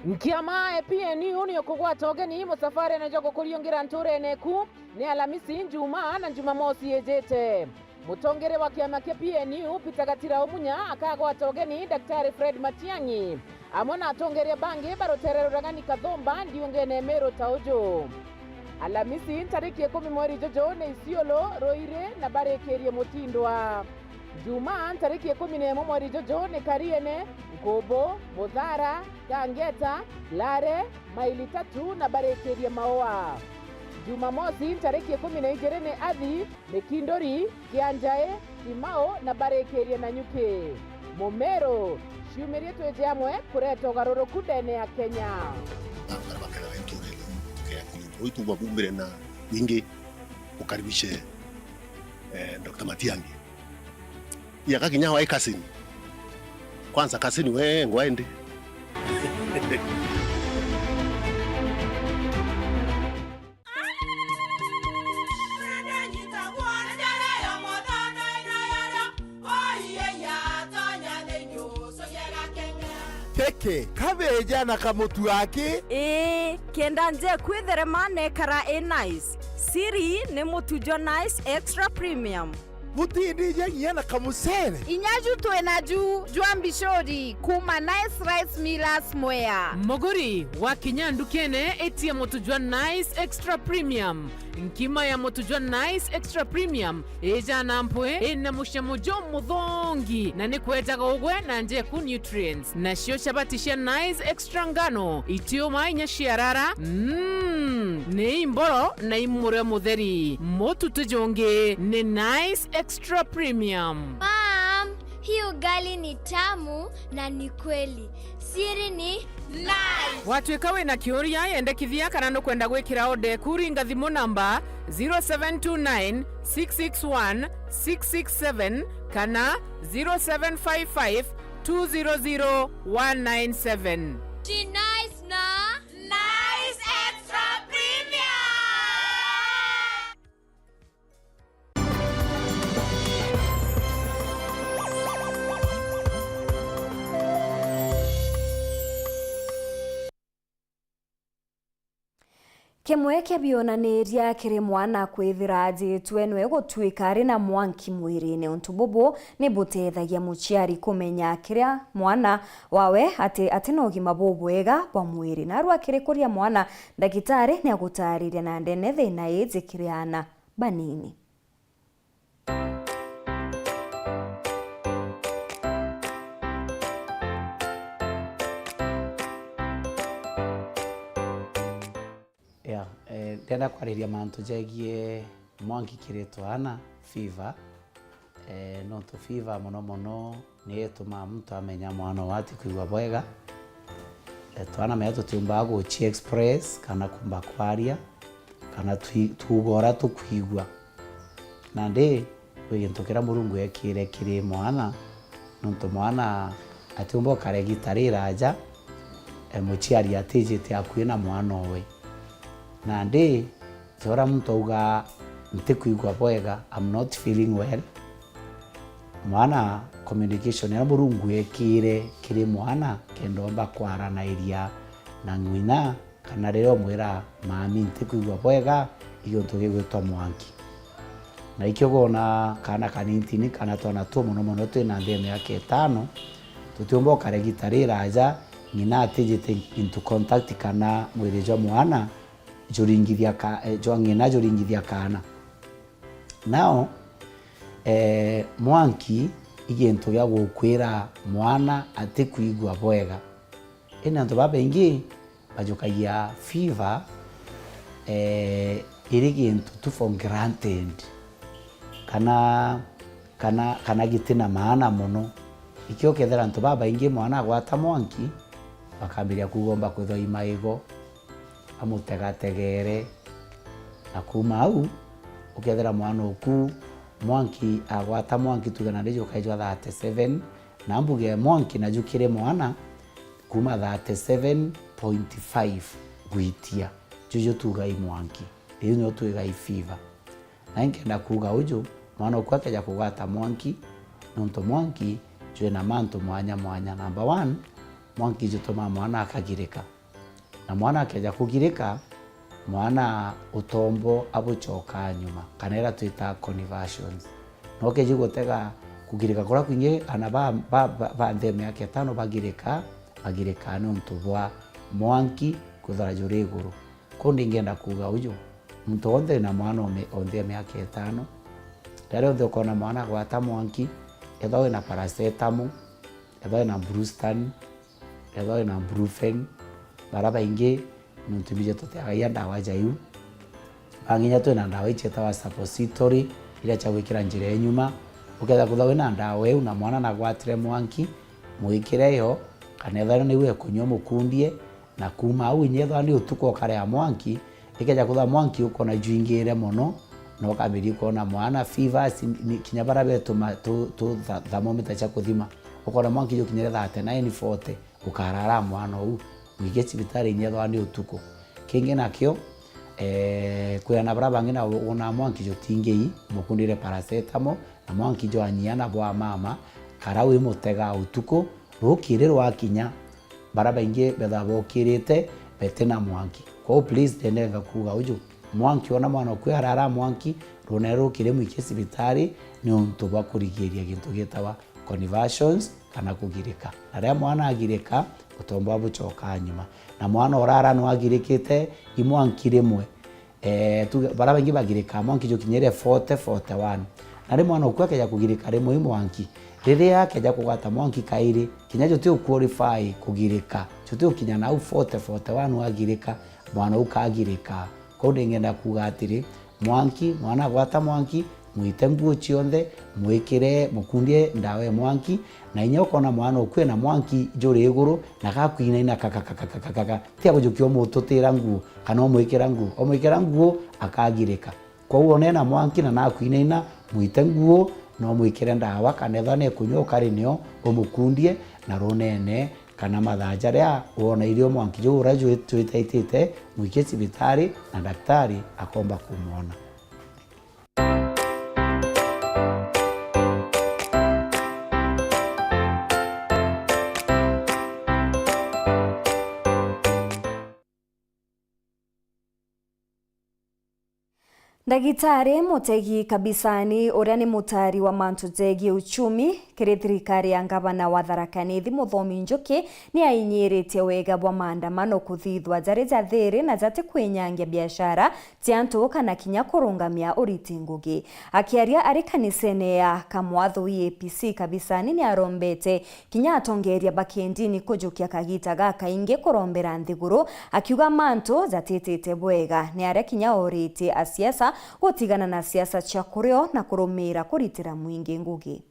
Nkiama e P N U ni ukugwata ugeni musafarene jwa gukuriungira nturene eku ni Alamisi, Njumaa na Njumamosi ijite. Mutongere wa kiama kia P N U, Peter Gatira Omunya, akagwata ugeni Daktari Fred Matiang'i, amwe na atongeria bangi ba rutere ruragani Kathumba ndiungene Meru ta uju. Alamisi, ntariki ikumi mweri juju ni Isiolo, Ruiri na barikirie Mutindwa. Jumaa, ntariki ikumi na imwe mweri juju ni Kariene, Nkubu, Muthara, Kangeta, Lare, Maili Tatu na barikirie Maua. Jumamosi, ntariki ikumi na ijiri ni Athi, Mikinduri, Kianjai, Kimau na barikirie Nanyuki. Mumeru, ciumirie twiji amwe kureta ugaruruku ndene ya Kenya. Bakara bakara wentu rero, tukia kunyumba. Uitu babumbire na wingi, ukaribishe, eh, Doctor Matiang'i. Yaka kinya wa cousin. Kwanza cousin we ngwa ende. Keke, kabeja na kamutu aki. Ii, kenda nje kwitherema nekara i nice. Siri ni mutu jwa Nice Extra Premium. Butindije nginya na kamucere. Inya ju twina ju jwa mbicuri kuma Nice Rice Millers Mwea. Muguri, wakinya ndukene, itie mutu jwa Nice Extra Premium. Nkima ya mutu jwa Nice Extra Premium ijana mpwi, ina mucamo jumuthongi, na ni kwejaga ugwe na njeku nutrients. Nacio chabati cia Nice Extra ngano, itiuma inya ciarara, mm, ni imboro na imurio mutheri. Mutu ti jungi, ni Nice Extra Premium. Mom, hii ugali ni tamu na ni kweli. Siri ni Nice. Watwika wina kiuria, yendekithia kana nukwenda gwikira order eku, ringa thimu namba zero seven two nine, six six one, six six seven kana zero seven five five, two zero zero, one nine seven. Ti Nice na Nice Extra Premium. Kimwe kia bionaniria kiri mwana kwithira ajitwe nwe gutwika ari na mwanki mwirine. Untu bubu ni butethagia muciari kumenya kiria mwana wawe ati, ati na ugima bubwega bwa mwiri. Narua kiri kuria mwana, ndagitari ni agutariria na ndene thina iji kiri ana banini. Yeah, eh, ndenda kwariria mantu jegie mwanki kiri twana, fever. Eh, nontu fever mono mono ni itumaa muntu amenya mwana wati kwigua bwega. Eh, twana mea tutiumbaga guci express kana kumba kwaria, kana twi-, tuuga uria tukwigua. Nandi, kwi gintu kiria Murungu ekire kiri mwana, nontu mwana atiumba ukare gita riraja, e, muciari atijite akui na mwana owe. Nandi, ti uria muntu auga, "Ntikwigua bwega, I'm not feeling well." Mwana, communication iria Murungu ekire kiri mwana, kenda omba kwaranairia na ng'ina, kana riria umwira, "Mami, ntikwigua bwega," i gintu gigwitwa mwanki. Na ikio bona kaana kanintini, kana twana tu mono mono twina nthi ya miaka itano, tutiumba ukare gita riraja, ng'ina atijite into contact kana mwiri jwa mwana juringithia ka-, eh, jwa ng'ina juringithia kaana. Now, eh, mwanki i gintu gia gukwira mwana atikwigua bwega. Indi antu babaingi bajukagia fever, eh, iri gintu tu for granted, kana, kana, kana gitina maana mono. Ikio ukethira antu babaingi mwana agwata mwanki, bakambiria kuuga omba kwithwa i maigo, amutegategere. Na kuuma au, ukethira mwana uku mwanki agwata mwanki, tuge nandi jukaijwa thirty-seven, na mbuge mwanki naju kiri mwana, kuuma thirty-seven point five gwitia, juju tuuga i mwanki, iu nio twiga i fever. Na inkenda kuuga uju, mwana uku akeja kugwata mwanki, nontu mwanki jwina mantu mwanya mwanya. Number one, mwanki jutumaa mwana akagirika. Na mwana akeja kugirika, mwana utombo abucokaa nyuma, kana iria twitaa conversions. Na ukeji gutega kugirika kuria kwingi, ana ba, ba, ba, ba nthi ya miaka itano bagirika, bagirikaa niuntu bwa mwanki kwithira juri iguru. Kwou ndingenda kuuga uju, muntu wonthe wina mwana o me-, o nthi ya miaka itano, riria rionthe ukoona mwana agwata mwanki, ethwa wina paracetamol, ethwa wina Brustan, ethwa wina Brufen, baria baingi nontu mbiji tutiagagia ndawa ja iu. Bangi inya twina ndawa icietawa suppository, iria cia gwikira njira ya nyuma. Ukethira kwithirwa wina ndawa iu na mwana nagwatire mwanki, mwikire yo, kana ethwa niu ekunyua mukundie, na kuuma au inya ethwa ni utuku ukarea mwanki, ikeja kwithirwa mwanki ukoona jwingire mono, na ukambiria kwona mwana fevers, ni-, kinya baria betuma tu, tu tha-, thermometer cia kuthima, ukoona mwanki jukinyire thirty-nine, forty, ukarara mwana uu, mwike cibitari inya ethwa ni utuku. Kingi nakio, eh, kwina baria bangi na wona mwanki jutingii, mukundire paracetamol, na mwanki jwa nyia na bwa mama, kara wi mutega utuku, rukiri rwakinya, baria baingi betha bokirite, beti na mwanki. Kwou please, ndendenga kuuga uju, mwanki wona mwana uku arara mwanki, rune rukiri mwike cibitari, niuntu bwa kurigiria gintu gitawa conversions kana kugirika. Na riria mwana agirika, utombo abucokaa nyuma. Na mwana urara nwagirikite i mwanki rimwe, eh, tuge, baria baingi bagirikaa mwanki jukinyire forty, forty-one. Na ri mwana uku akeja kugirika rimwe i mwanki, riria akeja kugwata mwanki kairi, kinya juti u qualify kugirika, juti ukinya nau forty, forty-one wagirika, mwana uu kagirika. Kwou ndingenda kuuga atiri, mwanki, mwana agwata mwanki, mwite nguo cionthe, mwikire, mukundie ndawa ya mwanki, na inya ukoona mwana ukwina mwanki juri iguru, na gakwinaina kakakakakakaka, ti agujukia umututira nguo, kana umwikira nguo, umwikira nguo, akagirika. Kwou wona ena mwanki na nakwinaina, mwite nguo, na umwikire ndawa, kana ethwa nekunyua ukari nio, umukundie, na runene, kana mathaa jaria wona irio mwanki juu uria jwi-, jwitaitite, mwikie cibitari na daktari akomba kumwona. Ndagitari Mutegi Kabisani, uria ni mutari wa mantu jegii uchumi kiri thirikari ya ngavana wa Tharaka Nithi, Muthomi Njuki, ni ainyiritie wega bwa maandamano kuthithwa jari ja thiri na jati kwinyangia biashara cia antu kana kinya kurungamia uriti ngugi. Akiaria ari kanisene ya Kamwathu E A P C, Kabisani ni arombete kinya atongeeria ba kindini kujukia kagita gakaingi kurombera nthiguru, akiuga mantu jatitite bwega. Ni aria kinya oritie asiasa gutigana na siasa cia kurio na kurumiira kuritira mwingi ngugi.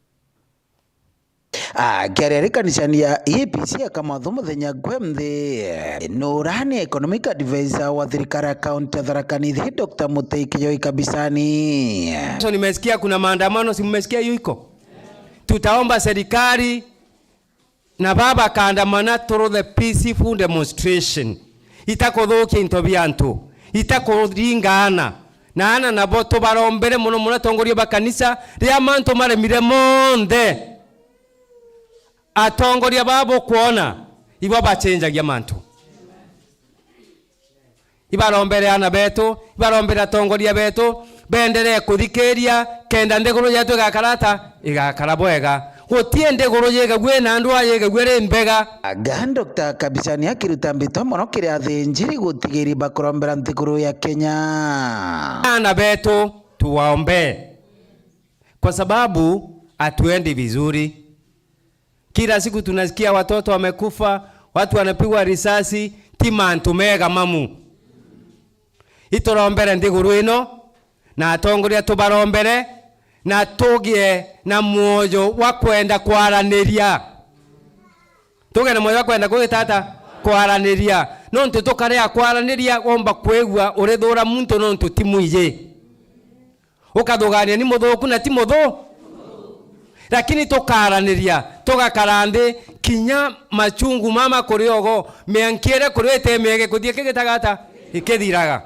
Akiaria ari kanisani ya E A P C ya Kamathu muthenya gwe nthi, nurani economic advisor wa thirikari ya kaunti ya Tharaka Nithi, Doctor Mutei Kijoi Kabisani. So, nimesikia kuna maandamano, si mmesikia hiyo iko? Tutaomba serikali na baba kaandamana through the peaceful demonstration. Itakuthukia into bia antu, itakuringa ana. Na ana nabo tubarombere mono mono atongoria ba kanisa, riria mantu maremire monthe. Atongoria baa bukwona, ibo bachenjagia mantu. Ibarombere ana betu, ibarombere atongoria betu, beenderee kuthikiria, kenda nthiguru yetu igakara ata? Igakara bwega. Gutii nthiguru yigagua ina ndwaa, yigagua iri mbega. Aga Doctor Kabisani akiruta mbito mono kiri athinjiri gutigiri bakurombera nthiguru ya Kenya. Ana betu tuwaombee, kwa sababu hatuendi vizuri. Kila siku tunasikia watoto wamekufa, watu wanapigwa risasi, ti mantu mega mamu. Iturombere nthiguru ino, na atongoria tubarombere, na tugie na mwoyo wa kwenda kwaraniria. Tugie na mwoyo wa kwenda gwita ata? Kwaraniria. Nontu tukarega kwaraniria, womba kwigua urithura muntu nontu ti mwiji. Ukathugania ni muthuku na ti muthu. Lakini tukaraniria, tugakara nthi, kinya machungu mama kuri ogo, mianki iria kuri ite miege kuthie kigitaga ata? Ikithiraga.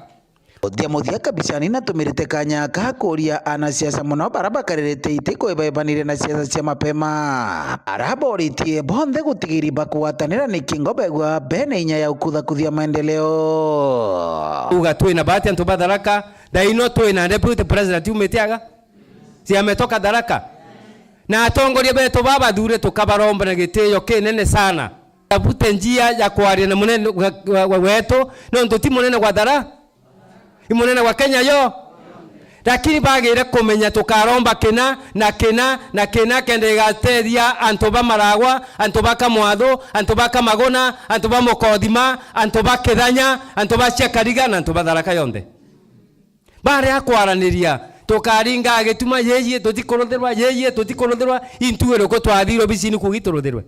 Muthia muthia Kabisani natumirite kanya ka kuria anasiasa mono bara bakaririte iti kwibaibaniria na siasa cia mapema. Araboritie bonthe gutigiri bakugwatanira ni kingo begwa bene inya ya ukuthakuthia maendeleo. Uga twina bahati antu ba Tharaka, Thaino twina deputy president umite aga? Si ametoka Tharaka? Na atongoria betu babathure tukabaromba na gitio kinene sana. Tafute njia ya kwaria na munene wa, wa, wa, wetu, nontu ti munene gwa Thara, i munene gwa Kenya yo. Lakini bagire kumenya tukaromba kina na kina na kina, kenda igatethia antu ba Maragwa, antu ba Kamwathu, antu ba Kamaguna, antu ba Mukothima, antu ba Kithanya, antu ba Ciakariga na antu ba Tharaka yonthe. Baria kwaraniria, tukaringa gituma, yeye tutikuruthirwa, yeye tutikuruthirwa, intu iriku twathire obisini kugi turuthirwe?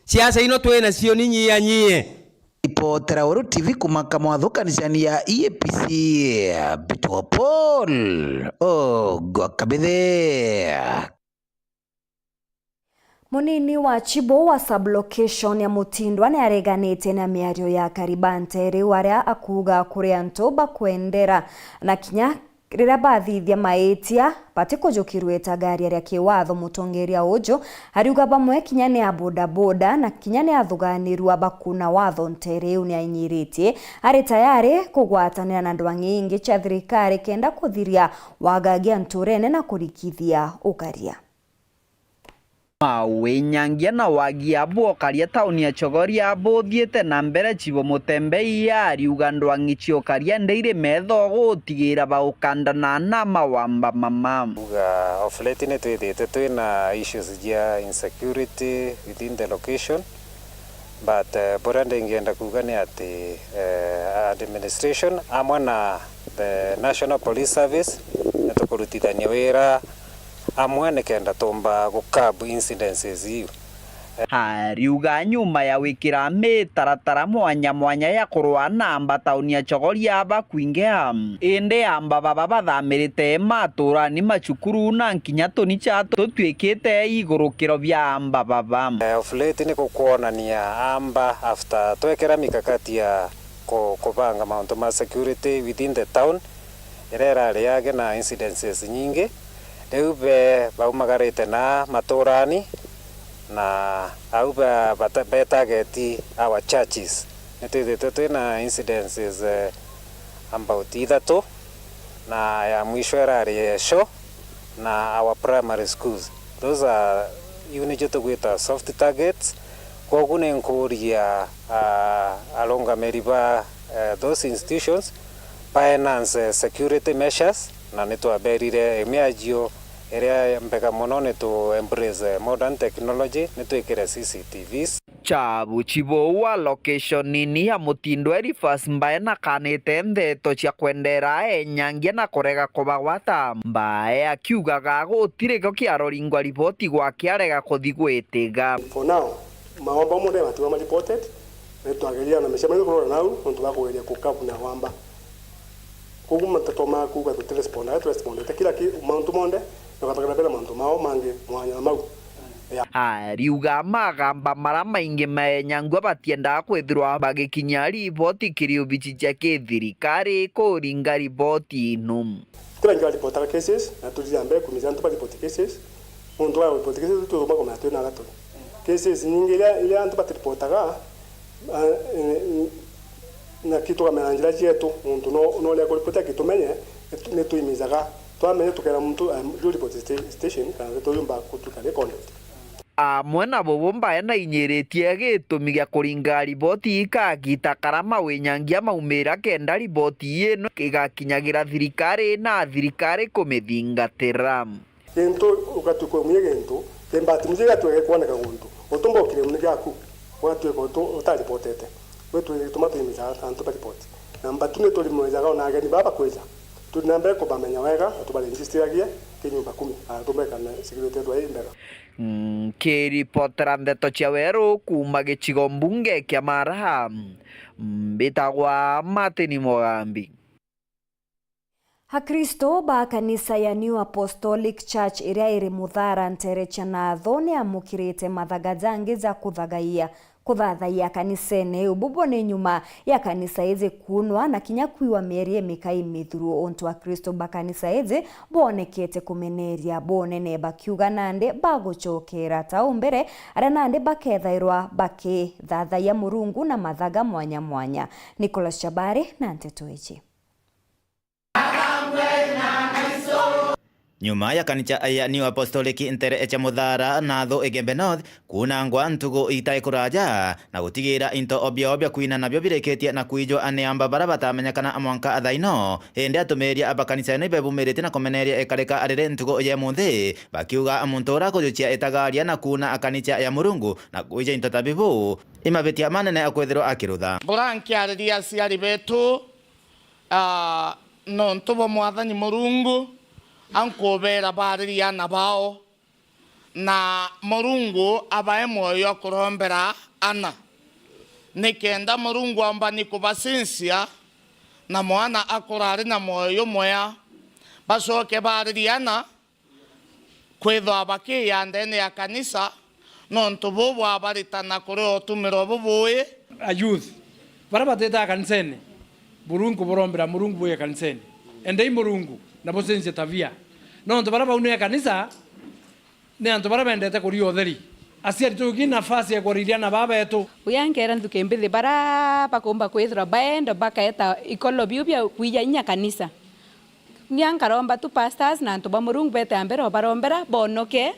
Siasa ino twina cio ni nyie a nyie. Ripotera Weru T V kuma Kamwathu kanisani ya E A P C, Bitwa Paul Ogwa Kabithe. Munini wa Chibo wa sub-location ya Mutindwa niareganitie na miario ya Karibante riu aria akuuga kuri antu bakwendera na kinya riria bathithia maitia batikujukirua itagaria ria kiwatho. Mutongeria uju ariuga bamwe kinya ni a bodaboda na kinya ni athuganirua bakuna watho ntere iu niainyiritie ari tayari kugwatanira na ndwang'i ingi cia thirikari kenda kuthiria wagagia nturene na kurikithia ukaria. Mawinyangia na wagia bwokaria tauni ya Chogoria buthiite na mbere, Chibo Mutembei ariuga ndwang'i ciokaria ndeiri metho gutigira baukandana na mawamba mama. Uga of late ni twithite twina issues cia insecurity within the location, but, eh, buria ndingienda kuuga ni ati, eh, administration amwe na the National Police Service nitukurutithania wira amwe nikenda tumba gu curb incidences iu. Ariuga nyuma ya gwikira mitaratara mwanya mwanya ya kurwa na amba tauni ya Chogoria bakwingea, indi amba baba bathamirite maturani, macukuru na nkinya tunica tutwikite igurukiro bia amba baba. Eh, of late ni gukwonania amba after twekera mikakati ya ku-, kubanga mauntu ma security within the town, iria irari yage na incidences nyingi. Riu be baumagarite na maturani, na au ba-, bata-, betageti our churches. Nitwithitwe twina incidences, eh, about ithatu, na ya mwisho irari ya Esho na our primary schools. Those are, iu nicio tugwita soft targets. Kwogu ni nkuria, ah, arungamiri ba, eh, those institutions ba enhance security measures, na nitwaberire miajio iria mbega mono ni tu embrace modern technology, nitwikire C C T Vs. Chabu chibu wa location nini ya Mutindo Elifas Mbae nakanite ndeto cia kwendera enyangia na kurega kubagwata Mbae akiugaga gutiri kio kiaroringwa riboti gwake arega kuthi gwitiga. For now, maomba monthe matiwa ma reported, na twageria na micemania kurora nau nontu bwa kugeria kukabuna wamba. Koguo mateta ma kuuga tuti respondaga, tu respondete kila ki-, mauntu monthe, na gathagana bena mauntu mao mangi mwanya na mau. Yeah. Ariuga magamba mara maingi ma enyangua batiendaga kwithirwa bagikinyia riboti kiri obici cia kithirikari kuringa riboti ino. Tira ngira reportaga cases, na tuthia mbere kumiza antu ba report cases. Muntu wa report cases, tu tuma kumenya twina gatwe. Cases nyingi iria, iria antu batiripotaga, ah, eh, na ki tukamenya na njira cietu, muntu no, no uria kuripoti akitumenye, ni tu-, ni tuimizaga. Twamenya tukera muntu, eh, ju report sta-, station, kana tuyumba kutuika recorded. Amwe na bubu Mbae nainyiritie gitumi gia kuringa riboti ii kagita kara mawinyangia maumira kenda riboti ino igakinyagira thirikari na thirikari kumithingatira. Gintu ugatua kwimwia gintu, kimbati mzee gatuege kwoneka guntu, utumba ukire muni gaku, ugatuika utu-, utaripotete. Gwe twituma twimiza antu ba ripoti. Na mbatu ni turimwijaga ona ageni baba kwija. Turi na mbere kubamenya wega na tubaregistiragia ki nyumba kumi, na tumbeka na security yetu ii mbega. Nkiripotera ndeto cia weru kuuma gicigo mbunge kia Mara, mbitagwa Martin Mugambi. Akristo ba kanisa ya New Apostolic Church iria iri Muthara ntere cia Natho ni amukirite mathaga jangi ja kuthagaia, kuthathayia kanisene iu. Bubu ni nyuma ya kanisa iji kuunwa na kinya kwiwa mieri imikai mithuru, untu Akristo ba kanisa iji boonekete kumeneria bunene, bakiuga nandi bagucokera ta u mbere, aria nandi bakethairwa bakithathayia Murungu na mathaga mwanya mwanya. Nicholas Chabari na nteto iji. Nyuma ya kanisa ya New Apostolic ntere cia Muthara na Thu Igembe North kuunangwa ntugu itai kuraja, na gutigira into o biao bia kwina nabio birikitie na kwijwa ni amba bara batamenyekana mwanka thaa ino. Indi atumiria ba kanisa ino ibebumiritie na kumeneria ikarika riri ntugu ya imunthi, bakiuga muntu ura kujucia itagaria na kuuna kanisa ya Murungu na kwija into ta bibu, i mabitia manene akwithirwa akirutha. Mbura nkiariria aciari betu, ah, nontu bwa Mwathani Murungu, ankubeera baaririe aana bao, na Murungu abae mwoyo jwa kurombera aana, nikenda Murungu ambani kubacincia, na mwana akura ari na mwoyo jumwea. Bacoke baaririe aana, kwithwa bakiya ndeene ya kanisa, nontu buu bwabaritana kuri utumiro bubui. A youth, baria batitaga kanisene, Murungu burombera Murungu buye kanisene. Endei Murungu, na bucenjie tabia. Nontu baria baunire kanisa, ni antu baria bendete kuria utheri. Aciari tugi nafasi ya kwariria aana baa betu. Uya nkeera nthuki mbithi baria bakumba kwithirwa baenda bakaeta ikolo biu bia kwija inya kanisa. Nia nkaromba tu pastors na antu ba Murungu bete mbere obarombera, bonoke,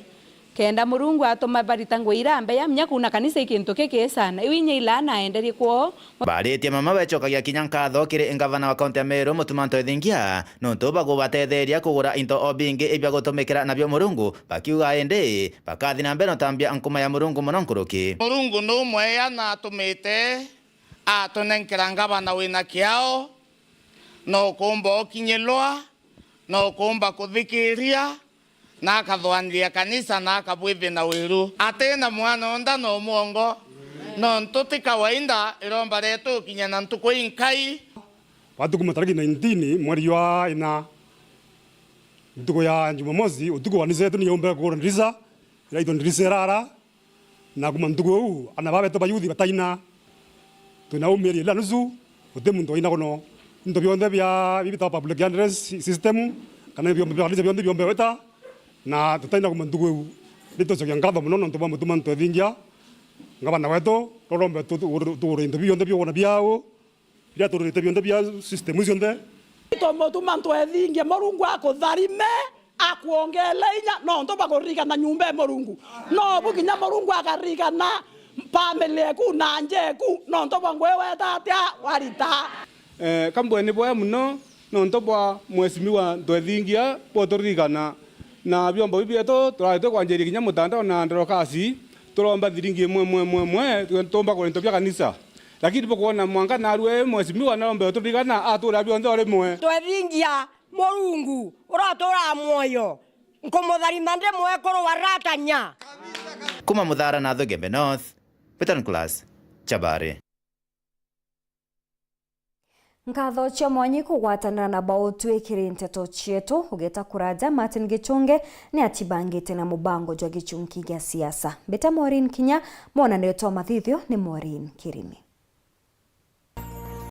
kenda Murungu atuma barita ngugi iria mbeya, menya kuuna kanisa i kintu kiki sana. Iu inya ila naenderie kwoo. Baaritie mama becokagia kinya nkatho kiri ngavana wa kaunti ya Meru, Mutuma Ntwethingia, nontu bwa kubatetheria kugura into o bingi ibia gutumikira nabio Murungu, bakiuga indi bakathi na mbere utambia nkuma ya Murungu mono nkuruki. Murungu numwea na atumite atunenkera ngavana wina kiao, na ukumba ukinyilwa, na ukumba kuthikiria, na akathwaniria kanisa, na akabwithia na wiru. Ati na mwana o nda no mwongo, nontu ti kawaida iromba rietu gukinya na ntuku inkai. Batuku matariki nineteen mweri jwa ina, ntuku ya Jumamosi, utuku wa nisa yetu ni yaumbe kugura ndirisa, iraitwa ndirisa irara. Na kuma ntuku iu, aana baa betu ba youth bataina. Twina uu mieri iri na nusu, guti muntu waina kuno. Into bionthe bia, bibitagwa public address system, kana biombe bia kanisa bionthe biombe gwita, na tutaina kuma ntuku iu. Ni tucokia nkatho mono nontu bwa Mutuma Ntwethingia, ngavana wetu, rorombe tu-, tu-, tugure into bionthe biu wona biao. Biria tururite bionthe bia system iu cionthe. Tumutuma Ntwethingia, Murungu akutharime, akuongele inya, nontu bwa kuririkana nyumba ya Murungu. Nobu kinya Murungu akaririkana family eku na nja eku, nontu bwa ngugi weta atia warita. Eh, kambwe ni bwega muno, nontu bwa Mheshimiwa Ntwethingia bwa uturirikana na biombo bibi bietu, turari tukwanjiria kinya mutandao na ndorokasi, Turomba thiringi imwe, imwe, imwe, imwe, tumba kugura into bia kanisa. Lakini bukwona mwanka narua mheshimiwa narombe uturigana atura bionthe o rimwe. Twethingia Murungu uraturaa mwoyo, nkumutharima ndi mwekuru wa Ratanya. Kuma Muthara na Thugembe North, Peter Nicholas Chabari. Nkatho cia mwanyi kugwatanira na bautwi kiri nteto cietu. Ugeta kuraja, Martin Gichunge ni atibangite na mubango jwa gichunki gia siasa. Mbita Maureen Kinya, mwonanio twa mathithio ni Maureen Kirimi.